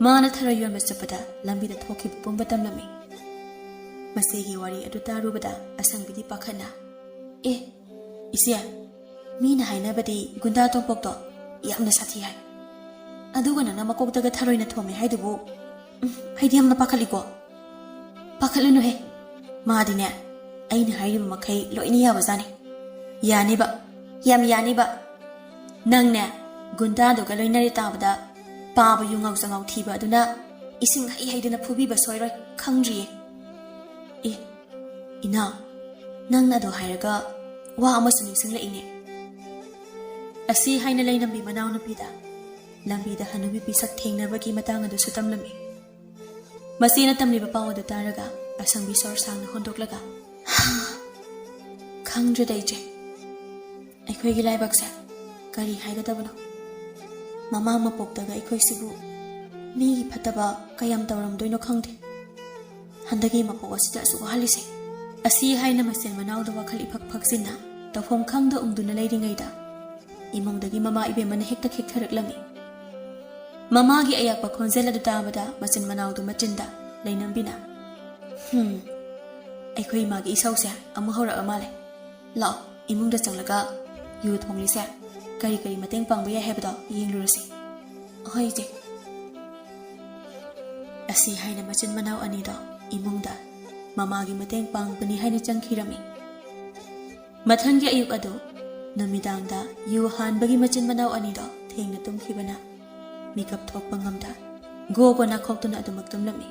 ꯃꯥꯅ ꯊꯔꯣꯏ ꯌꯣꯟꯕ ꯆꯠꯄꯗ ꯂꯝꯕꯤꯗ ꯊꯣꯛꯈꯤꯕ ꯄꯨꯝꯕ ꯇꯝꯂꯝꯃꯤ꯫ ꯃꯁꯤꯒꯤ ꯋꯥꯔꯤ ꯑꯗꯨ ꯇꯥꯔꯨꯕꯗ ꯑꯁꯪꯕꯤꯗꯤ ꯄꯥꯈꯠꯅ, "ꯑꯦ, ꯏꯆꯦ, ꯃꯤꯅ ꯍꯥꯏꯅꯕꯗꯤ ꯒꯨꯟꯗꯥ ꯇꯣꯝꯄꯣꯛꯇꯣ ꯌꯥꯝꯅ ꯁꯥꯊꯤ ꯍꯥꯏ꯫ ꯑꯗꯨꯒ ꯅꯪꯅ ꯃꯀꯣꯛꯇꯒ ꯊꯔꯣꯏꯅ ꯊꯣꯝꯃꯦ ꯍꯥꯏꯗꯨꯕꯨ, ꯎꯝ, ꯑꯩꯗꯤ ꯌꯥꯝꯅ ꯄꯥꯈꯠꯂꯤꯀꯣ꯫" "ꯄꯥꯈꯠꯂꯨꯅꯨꯍꯦ, ꯃꯥꯗꯤꯅꯦ, ꯑꯩꯅ ꯍꯥꯏꯔꯤꯕ ꯃꯈꯩ ꯂꯣꯏꯅ ꯌꯥꯕꯖꯥꯠꯅꯤ꯫ ꯌꯥꯅꯤꯕ, ꯌꯥꯝ ꯌꯥꯅꯤꯕ꯫ ꯅꯪꯅꯦ, ꯒꯨꯟꯗꯥꯗꯨꯒ ꯂꯣꯏꯅꯔꯦ ꯇꯥꯕꯗ ꯄꯥꯕ ꯌꯨ ꯉꯥꯎ ꯆꯉꯥꯎ ꯊꯤꯕ ꯑꯗꯨꯅ ꯏꯁꯤꯡ ꯍꯩ ꯍꯩꯗꯅ ꯐꯨꯕꯤꯕ ꯁꯣꯏꯔꯣꯏ, ꯈꯪꯗ꯭ꯔꯤꯌꯦ꯫" "ꯑꯦ, ꯏꯅꯥꯎ, ꯅꯪꯅ ꯑꯗꯣ ꯍꯥꯏꯔꯒ ꯋꯥ ꯑꯃꯁꯨ ꯅꯤꯡꯁꯤꯡꯂꯛꯏꯅꯦ꯫" ꯑꯁꯤ ꯍꯥꯏꯅ ꯂꯩꯅꯝꯕꯤ ꯃꯅꯥꯎꯅꯨꯄꯤꯗ ꯂꯝꯕꯤꯗ ꯍꯅꯨꯕꯤ ꯄꯤꯁꯛ ꯊꯦꯡꯅꯕꯒꯤ ꯃꯇꯥꯡ ꯑꯗꯨꯁꯨ ꯇꯝꯂꯝꯃꯤ꯫ ꯃꯆꯦꯅ ꯇꯝꯂꯤꯕ ꯄꯥꯎ ꯑꯗꯨ ꯇꯥꯔꯒ ꯑꯁꯪꯕꯤ ꯁꯣꯔ ꯁꯥꯡꯅ ꯍꯣꯟꯗꯣꯛꯂꯒ, "ꯈꯪꯗ꯭ꯔꯦꯗ ꯏꯆꯦ, ꯑꯩꯈꯣꯏꯒꯤ ꯂꯥꯏꯕꯛꯁꯦ ꯀꯔꯤ ꯍꯥꯏꯒꯗꯕꯅꯣ? ꯃꯃꯥ ꯃꯄꯣꯛꯇꯒ ꯑꯩꯈꯣꯏꯁꯤꯕꯨ ꯃꯤꯒꯤ ꯐꯠꯇꯕ ꯀꯌꯥꯝ ꯇꯧꯔꯝꯗꯣꯏꯅꯣ ꯈꯪꯗꯦ꯫ ꯍꯟꯗꯛꯀꯤ ꯃꯄꯣꯛ ꯑꯁꯤꯗ ꯑꯁꯨꯛ ꯋꯥꯍꯜꯂꯤꯁꯦ꯫" ꯑꯁꯤ ꯍꯥꯏꯅ ꯃꯆꯤꯟ ꯃꯅꯥꯎꯗ ꯋꯥꯈꯜ ꯏꯐꯛ ꯐꯛꯆꯤꯟꯅ ꯇꯧꯐꯝ ꯈꯪꯗ ꯎꯪꯗꯨꯅ ꯂꯩꯔꯤꯉꯩꯗ ꯏꯃꯨꯡꯗꯒꯤ ꯃꯃꯥ ꯏꯕꯦꯝꯃꯅ ꯍꯦꯛꯇ ꯈꯤꯛꯊꯔꯛꯂꯝꯃꯤ꯫ ꯃꯃꯥꯒꯤ ꯑꯌꯥꯛꯄ ꯈꯣꯟꯖꯦꯜ ꯑꯗꯨ ꯇꯥꯕꯗ ꯃꯆꯤꯟ ꯃꯅꯥꯎꯗꯨ ꯃꯆꯤꯟꯗ ꯂꯩꯅꯝꯕꯤꯅ, "ꯍꯨꯝ, ꯑꯩꯈꯣꯏ ꯏꯃꯥꯒꯤ ꯏꯁꯧꯁꯦ ꯑꯃꯨꯛ ꯍꯧꯔꯛꯑ ꯃꯥꯜꯂꯦ꯫ ꯂꯥꯛꯑꯣ, ꯏꯃꯨꯡꯗ ꯆꯪꯂꯒ ꯌꯨ ꯊꯣꯡꯂꯤꯁꯦ ꯀꯔꯤ ꯀꯔꯤ ꯃꯇꯦꯡ ꯄꯥꯡꯕ ꯌꯥꯏ ꯍꯥꯏꯕꯗꯣ ꯌꯦꯡꯂꯨꯔꯁꯤ꯫" "ꯍꯣꯏ, ꯏꯆꯦ꯫" ꯑꯁꯤ ꯍꯥꯏꯅ ꯃꯆꯤꯟ ꯃꯅꯥꯎ ꯑꯅꯤꯗꯣ ꯏꯃꯨꯡꯗ ꯃꯃꯥꯒꯤ ꯃꯇꯦꯡ ꯄꯥꯡꯕꯅꯤ ꯍꯥꯏꯅ ꯆꯪꯈꯤꯔꯝꯃꯤ꯫ ꯃꯊꯪꯒꯤ ꯑꯌꯨꯛ ꯑꯗꯨ ꯅꯨꯃꯤꯗꯥꯡꯗ ꯌꯨ ꯍꯥꯟꯕꯒꯤ ꯃꯆꯤꯟ ꯃꯅꯥꯎ ꯑꯅꯤꯗꯣ ꯊꯦꯡꯅ ꯇꯨꯝꯈꯤꯕꯅ ꯃꯤꯀꯞ ꯊꯣꯛꯄ ꯉꯝꯗ ꯒꯣ ꯒꯣ ꯅꯥꯈꯣꯛꯇꯨꯅ ꯑꯗꯨꯃꯛ ꯇꯨꯝꯂꯝꯃꯤ꯫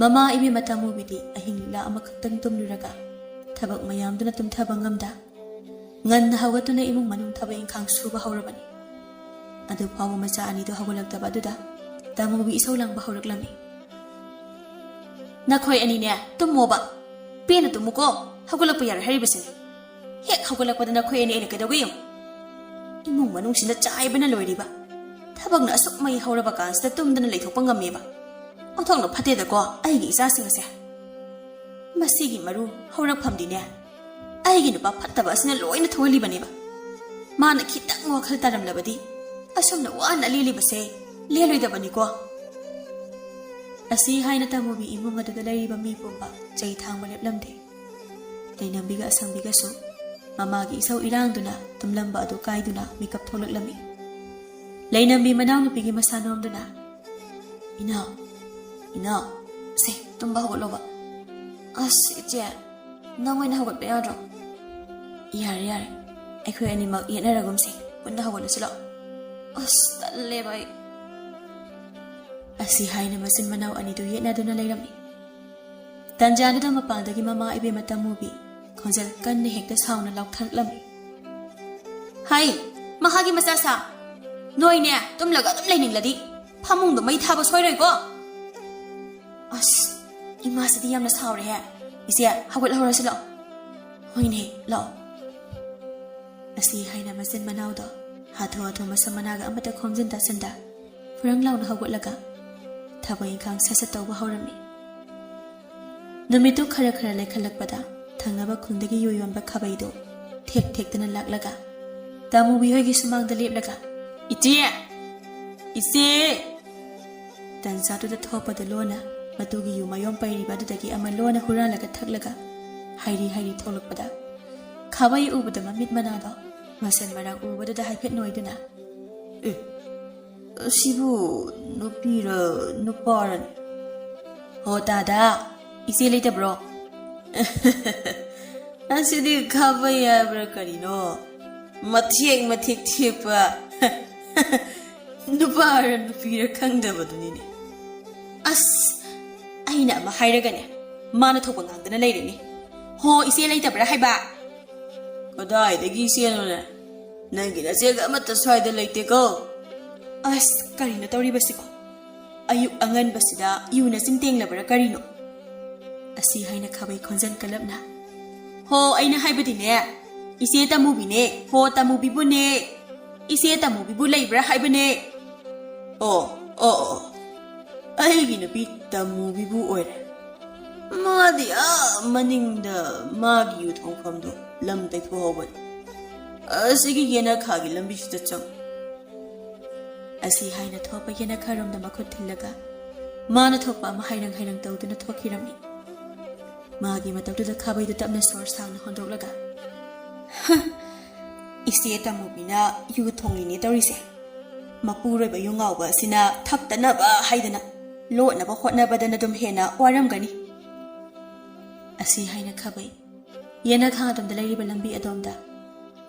ꯃꯃꯥ ꯏꯕꯦꯝꯃ ꯇꯥꯃꯨꯕꯤꯗꯤ ꯑꯍꯤꯡ ꯂꯤꯛꯂꯥ ꯑꯃꯈꯛꯇꯪ ꯇꯨꯝꯂꯨꯔꯒ ꯊꯕꯛ ꯃꯌꯥꯝꯗꯨꯅ ꯇꯨꯝꯊꯕ ꯉꯝꯗ ꯉꯟꯅ ꯍꯧꯒꯠꯇꯨꯅ ꯏꯃꯨꯡ ꯃꯅꯨꯡ ꯊꯕꯛ ꯏꯪꯈꯥꯡ ꯁꯨꯕ ꯍꯧꯔꯕꯅꯤ꯫ ꯑꯗꯨ ꯐꯥꯎꯕ ꯃꯆꯥ ꯑꯅꯤꯗꯨ ꯍꯧꯒꯠꯂꯛꯇꯕ ꯑꯗꯨꯗ ꯇꯥꯃꯨꯕꯤ ꯏꯁꯧ ꯂꯥꯡꯕ ꯍꯧꯔꯛꯂꯝꯃꯤ꯫ "ꯅꯈꯣꯏ ꯑꯅꯤꯅꯦ, ꯇꯨꯝꯃꯣꯕ, ꯄꯦꯟꯅ ꯇꯨꯝꯃꯨꯀꯣ꯫ ꯍꯧꯒꯠꯂꯛꯄ ꯌꯥꯔꯣꯏ ꯍꯥꯏꯔꯤꯕꯁꯤꯅꯤ꯫ ꯍꯦꯛ ꯍꯧꯒꯠꯂꯛꯄꯗ ꯅꯈꯣꯏ ꯑꯅꯤ ꯑꯩꯅ ꯀꯩꯗꯧꯒꯦ ꯌꯦꯡꯉꯨ꯫ ꯏꯃꯨꯡ ꯃꯅꯨꯡꯁꯤꯅ ꯆꯥꯏꯕꯅ ꯂꯣꯏꯔꯤꯕ꯫ ꯊꯕꯛꯅ ꯑꯁꯨꯛ ꯃꯩ ꯍꯧꯔꯕ ꯀꯥꯟꯁꯤꯗ ꯇꯨꯝꯗꯅ ꯂꯩꯊꯣꯛꯄ ꯉꯝꯃꯦꯕ꯫ ꯑꯣꯟꯊꯣꯛꯅ ꯐꯠꯇꯦꯗꯀꯣ ꯑꯩꯒꯤ ꯏꯆꯥꯁꯤꯡ ꯑꯁꯦ꯫ ꯃꯁꯤꯒꯤ ꯃꯔꯨ ꯍꯧꯔꯛꯐꯝꯗꯤꯅꯦ, ꯑꯩꯒꯤ ꯅꯨꯄꯥ ꯐꯠꯇꯕ ꯑꯁꯤꯅ ꯂꯣꯏꯅ ꯊꯣꯛꯍꯜꯂꯤꯕꯅꯦꯕ꯫ ꯃꯥꯅ ꯈꯤꯇꯪ ꯋꯥꯈꯜ ꯇꯥꯔꯝꯂꯕꯗꯤ ꯑꯁꯨꯝꯅ ꯋꯥꯅ ꯂꯦꯜꯂꯤꯕꯁꯦ ꯂꯦꯜꯂꯣꯏꯗꯕꯅꯤꯀꯣ꯫ ꯑꯁꯤ ꯍꯥꯏꯅ ꯇꯥꯃꯨꯕꯤ ꯏꯃꯨꯡ ꯑꯗꯨꯗ ꯂꯩꯔꯤꯕ ꯃꯤ ꯄꯨꯝꯕ ꯆꯩ ꯊꯥꯡꯕ ꯂꯦꯞꯂꯝꯗꯦ꯫ ꯂꯩꯅꯝꯕꯤꯒ ꯑꯁꯪꯕꯤꯒꯁꯨ ꯃꯃꯥꯒꯤ ꯏꯁꯧ ꯏꯔꯥꯡꯗꯨꯅ ꯇꯨꯝꯂꯝꯕ ꯑꯗꯨ ꯀꯥꯏꯗꯨꯅ ꯃꯤꯀꯞ ꯊꯣꯛꯂꯛꯂꯝꯃꯤ꯫ ꯂꯩꯅꯝꯕꯤ ꯃꯅꯥꯎꯅꯨꯄꯤꯒꯤ ꯃꯁꯥ ꯅꯣꯝꯗꯨꯅ, "ꯏꯅꯥꯎ, ꯏꯅꯥꯎ, ꯁꯦ, ꯇꯨꯝꯕ ꯍꯧꯒꯠꯂꯣꯕ꯫ ꯑꯁ, ꯏꯆꯦ, ꯅꯪ ꯑꯣꯏꯅ ꯍꯧꯒꯠꯄ ꯌꯥꯗ꯭ꯔꯣ?" "ꯌꯥꯔꯦ, ꯌꯥꯔꯦ, ꯑꯩꯈꯣꯏ ꯑꯅꯤꯃꯛ ꯌꯦꯠꯅꯔꯒꯨꯝꯁꯦ, ꯄꯨꯟꯅ ꯍꯧꯒꯠꯂꯁꯤ ꯂꯥꯛꯑꯣ꯫" "ꯑꯁ, ꯇꯜꯂꯦꯕ ꯑꯩ꯫" ꯑꯁꯤ ꯍꯥꯏꯅ ꯃꯆꯤꯟ ꯃꯅꯥꯎ ꯑꯅꯤꯗꯨ ꯌꯦꯠꯅꯗꯨꯅ ꯂꯩꯔꯝꯃꯤ꯫ ꯇꯟꯖꯥꯗꯨꯗ ꯃꯄꯥꯟꯗꯒꯤ ꯃꯃꯥ ꯏꯕꯦꯝꯃ ꯇꯝꯃꯨꯕꯤ ꯈꯣꯟꯖꯦꯜ ꯀꯟꯅ ꯍꯦꯛꯇ ꯁꯥꯎꯅ ꯂꯥꯎꯊꯔꯛꯂꯝꯃꯤ꯫ "ꯍꯩ, ꯃꯍꯥꯛꯀꯤ ꯃꯆꯥꯁꯥ, ꯅꯣꯏꯅꯦ ꯇꯨꯝꯂꯒ ꯑꯗꯨꯝ ꯂꯩꯅꯤꯡꯂꯗꯤ ꯐꯃꯨꯡꯗꯣ ꯃꯩ ꯊꯥꯕ ꯁꯣꯏꯔꯣꯏꯀꯣ꯫" "ꯑꯁ, ꯏꯃꯥꯁꯤꯗꯤ ꯌꯥꯝꯅ ꯁꯥꯎꯔꯦꯍꯦ꯫ ꯏꯆꯦ, ꯍꯧꯒꯠꯍꯧꯔꯁꯤ ꯂꯥꯛꯑꯣ꯫" "ꯍꯣꯏꯅꯦ, ꯂꯥꯛꯑꯣ꯫" ꯑꯁꯤ ꯍꯥꯏꯅ ꯃꯆꯤꯟ ꯃꯅꯥꯎꯗꯣ ꯍꯥꯊꯨ ꯍꯥꯊꯨ ꯃꯁꯝ ꯃꯅꯥꯒ ꯑꯃꯠꯇ ꯈꯣꯝꯖꯤꯟ ꯇꯥꯁꯤꯟꯗ ꯐꯨꯔꯪ ꯂꯥꯎꯅ ꯍꯧꯒꯠꯂꯒ ꯊꯕꯛ ꯏꯪꯈꯥꯡ ꯁꯠ ꯁꯠ ꯇꯧꯕ ꯍꯧꯔꯝꯃꯤ꯫ ꯅꯨꯃꯤꯠꯇꯨ ꯈꯔ ꯈꯔ ꯂꯩꯈꯠꯂꯛꯄꯗ ꯊꯪꯅꯕ ꯈꯨꯟꯗꯒꯤ ꯌꯨ ꯌꯣꯟꯕ ꯈꯥꯕꯩꯗꯨ ꯊꯦꯛ ꯊꯦꯛꯇꯅ ꯂꯥꯛꯂꯒ ꯇꯥꯃꯨꯕꯤ ꯍꯣꯏꯒꯤ ꯁꯨꯃꯥꯡꯗ ꯂꯦꯞꯂꯒ, "ꯏꯆꯦ! ꯏꯆꯦ!" ꯇꯟꯖꯥꯗꯨꯗ ꯊꯣꯛꯄꯗ ꯂꯣꯟꯅ ꯃꯇꯨꯒꯤ ꯌꯨ ꯃꯌꯣꯝ ꯄꯩꯔꯤꯕ ꯑꯗꯨꯗꯒꯤ ꯑꯃ ꯂꯣꯟꯅ ꯍꯨꯔꯥꯜꯂꯒ ꯊꯛꯂꯒ ꯍꯥꯏꯔꯤ ꯍꯥꯏꯔꯤ ꯊꯣꯛꯂꯛꯄꯗ ꯈꯥꯕꯩ ꯎꯕꯗ ꯃꯃꯤꯠ ꯃꯅꯥꯗꯣ ꯃꯁꯟ ꯃꯔꯥꯡ ꯎꯕꯗꯨꯗ ꯍꯥꯏꯐꯦꯠ ꯅꯣꯏꯗꯨꯅ, "ꯑꯦ, ꯑꯁꯤꯕꯨ ꯅꯨꯄꯤꯔ ꯅꯨꯄꯥꯔꯅꯦ? ꯍꯣ ꯇꯥꯗ, ꯏꯆꯦ ꯂꯩꯇꯕ꯭ꯔꯣ?" "ꯑꯁꯤꯗꯤ ꯈꯥꯕꯩ ꯍꯥꯏꯕ꯭ꯔꯥ ꯀꯔꯤꯅꯣ? ꯃꯊꯦꯛ ꯃꯊꯦꯛ ꯊꯦꯛꯄ ꯅꯨꯄꯥꯔ ꯅꯨꯄꯤꯔ ꯈꯪꯗꯕꯗꯨꯅꯤꯅꯦ꯫" "ꯑꯁ, ꯑꯩꯅ ꯑꯃ ꯍꯥꯏꯔꯒꯅꯦ, ꯃꯥꯅ ꯊꯣꯛꯄ ꯉꯥꯡꯗꯅ ꯂꯩꯔꯦꯅꯦ꯫ ꯍꯣ, ꯏꯆꯦ ꯂꯩꯇꯕ꯭ꯔꯥ ꯍꯥꯏꯕ?" "ꯀꯗꯥꯏꯗꯒꯤ ꯏꯆꯦꯅꯣꯅꯦ? ꯅꯪꯒꯤ ꯅꯆꯦꯒ ꯑꯃꯠꯇ ꯁ꯭ꯋꯥꯏꯗ ꯂꯩꯇꯦꯀꯣ꯫" "ꯑꯁ, ꯀꯔꯤꯅꯣ ꯇꯧꯔꯤꯕꯁꯤꯕꯣ? ꯑꯌꯨꯛ ꯑꯉꯟꯕꯁꯤꯗ ꯌꯨꯅ ꯆꯤꯟ ꯇꯦꯡꯂꯕ꯭ꯔꯥ ꯀꯔꯤꯅꯣ?" ꯑꯁꯤ ꯍꯥꯏꯅ ꯈꯥꯕꯩ ꯈꯣꯟꯖꯟ ꯀꯜꯂꯞꯅ ꯍꯣ, ꯑꯩꯅ ꯍꯥꯏꯕꯗꯤꯅꯦ, ꯏꯆꯦ ꯇꯃꯨꯕꯤꯅꯦ꯫ ꯍꯣ, ꯇꯃꯨꯕꯤꯕꯨꯅꯦ꯫ ꯏꯆꯦ ꯇꯃꯨꯕꯤꯕꯨ ꯂꯩꯕ꯭ꯔꯥ ꯍꯥꯏꯕꯅꯦ꯫ ꯑꯣ, ꯑꯣ, ꯑꯣ, ꯑꯣ꯫ ꯑꯩꯒꯤ ꯅꯨꯄꯤ ꯇꯃꯨꯕꯤꯕꯨ ꯑꯣꯏꯔꯦ꯫ ꯃꯥꯗꯤ ꯑꯥ ꯃꯅꯤꯡꯗ ꯃꯥꯒꯤ ꯌꯨ ꯊꯣꯡꯐꯝꯗꯣ ꯂꯝ ꯇꯩꯊꯣꯛꯍꯧꯕꯅꯤ꯫ ꯑꯁꯤꯒꯤ ꯌꯦꯅꯈꯥꯒꯤ ꯂꯝꯕꯤꯁꯤꯗ ꯆꯪꯉꯨ꯫ ꯑꯁꯤ ꯍꯥꯏꯅ ꯊꯣꯛꯄ ꯌꯦꯅꯈꯥꯔꯣꯝꯗ ꯃꯈꯨꯠ ꯊꯤꯜꯂꯒ ꯃꯥꯅ ꯊꯣꯛꯄ ꯑꯃ ꯍꯥꯏꯔꯪ ꯍꯥꯏꯔꯪ ꯇꯧꯗꯨꯅ ꯊꯣꯛꯈꯤꯔꯝꯃꯤ꯫ ꯃꯥꯒꯤ ꯃꯇꯧꯗꯨꯗ ꯈꯥꯕꯩꯗꯨ ꯇꯞꯅ ꯁꯣꯔ ꯁꯥꯡꯅ ꯍꯣꯟꯗꯣꯛꯂꯒ, "ꯍ, ꯏꯆꯦ ꯇꯃꯨꯕꯤꯅ ꯌꯨ ꯊꯣꯡꯂꯤꯅꯦ ꯇꯧꯔꯤꯁꯦ꯫ ꯃꯄꯨꯔꯣꯏꯕ ꯌꯨ ꯉꯥꯎꯕ ꯑꯁꯤꯅ ꯊꯛꯇꯅꯕ ꯍꯥꯏꯗꯅ ꯂꯣꯠꯅꯕ ꯍꯣꯠꯅꯕꯗꯅ ꯑꯗꯨꯝ ꯍꯦꯟꯅ ꯋꯥꯔꯝꯒꯅꯤ"꯫ ꯑꯁꯤ ꯍꯥꯏꯅ ꯈꯥꯕꯩ ꯌꯦꯅꯈꯥ ꯑꯗꯣꯝꯗ ꯂꯩꯔꯤꯕ ꯂꯝꯕꯤ ꯑꯗꯣꯝꯗ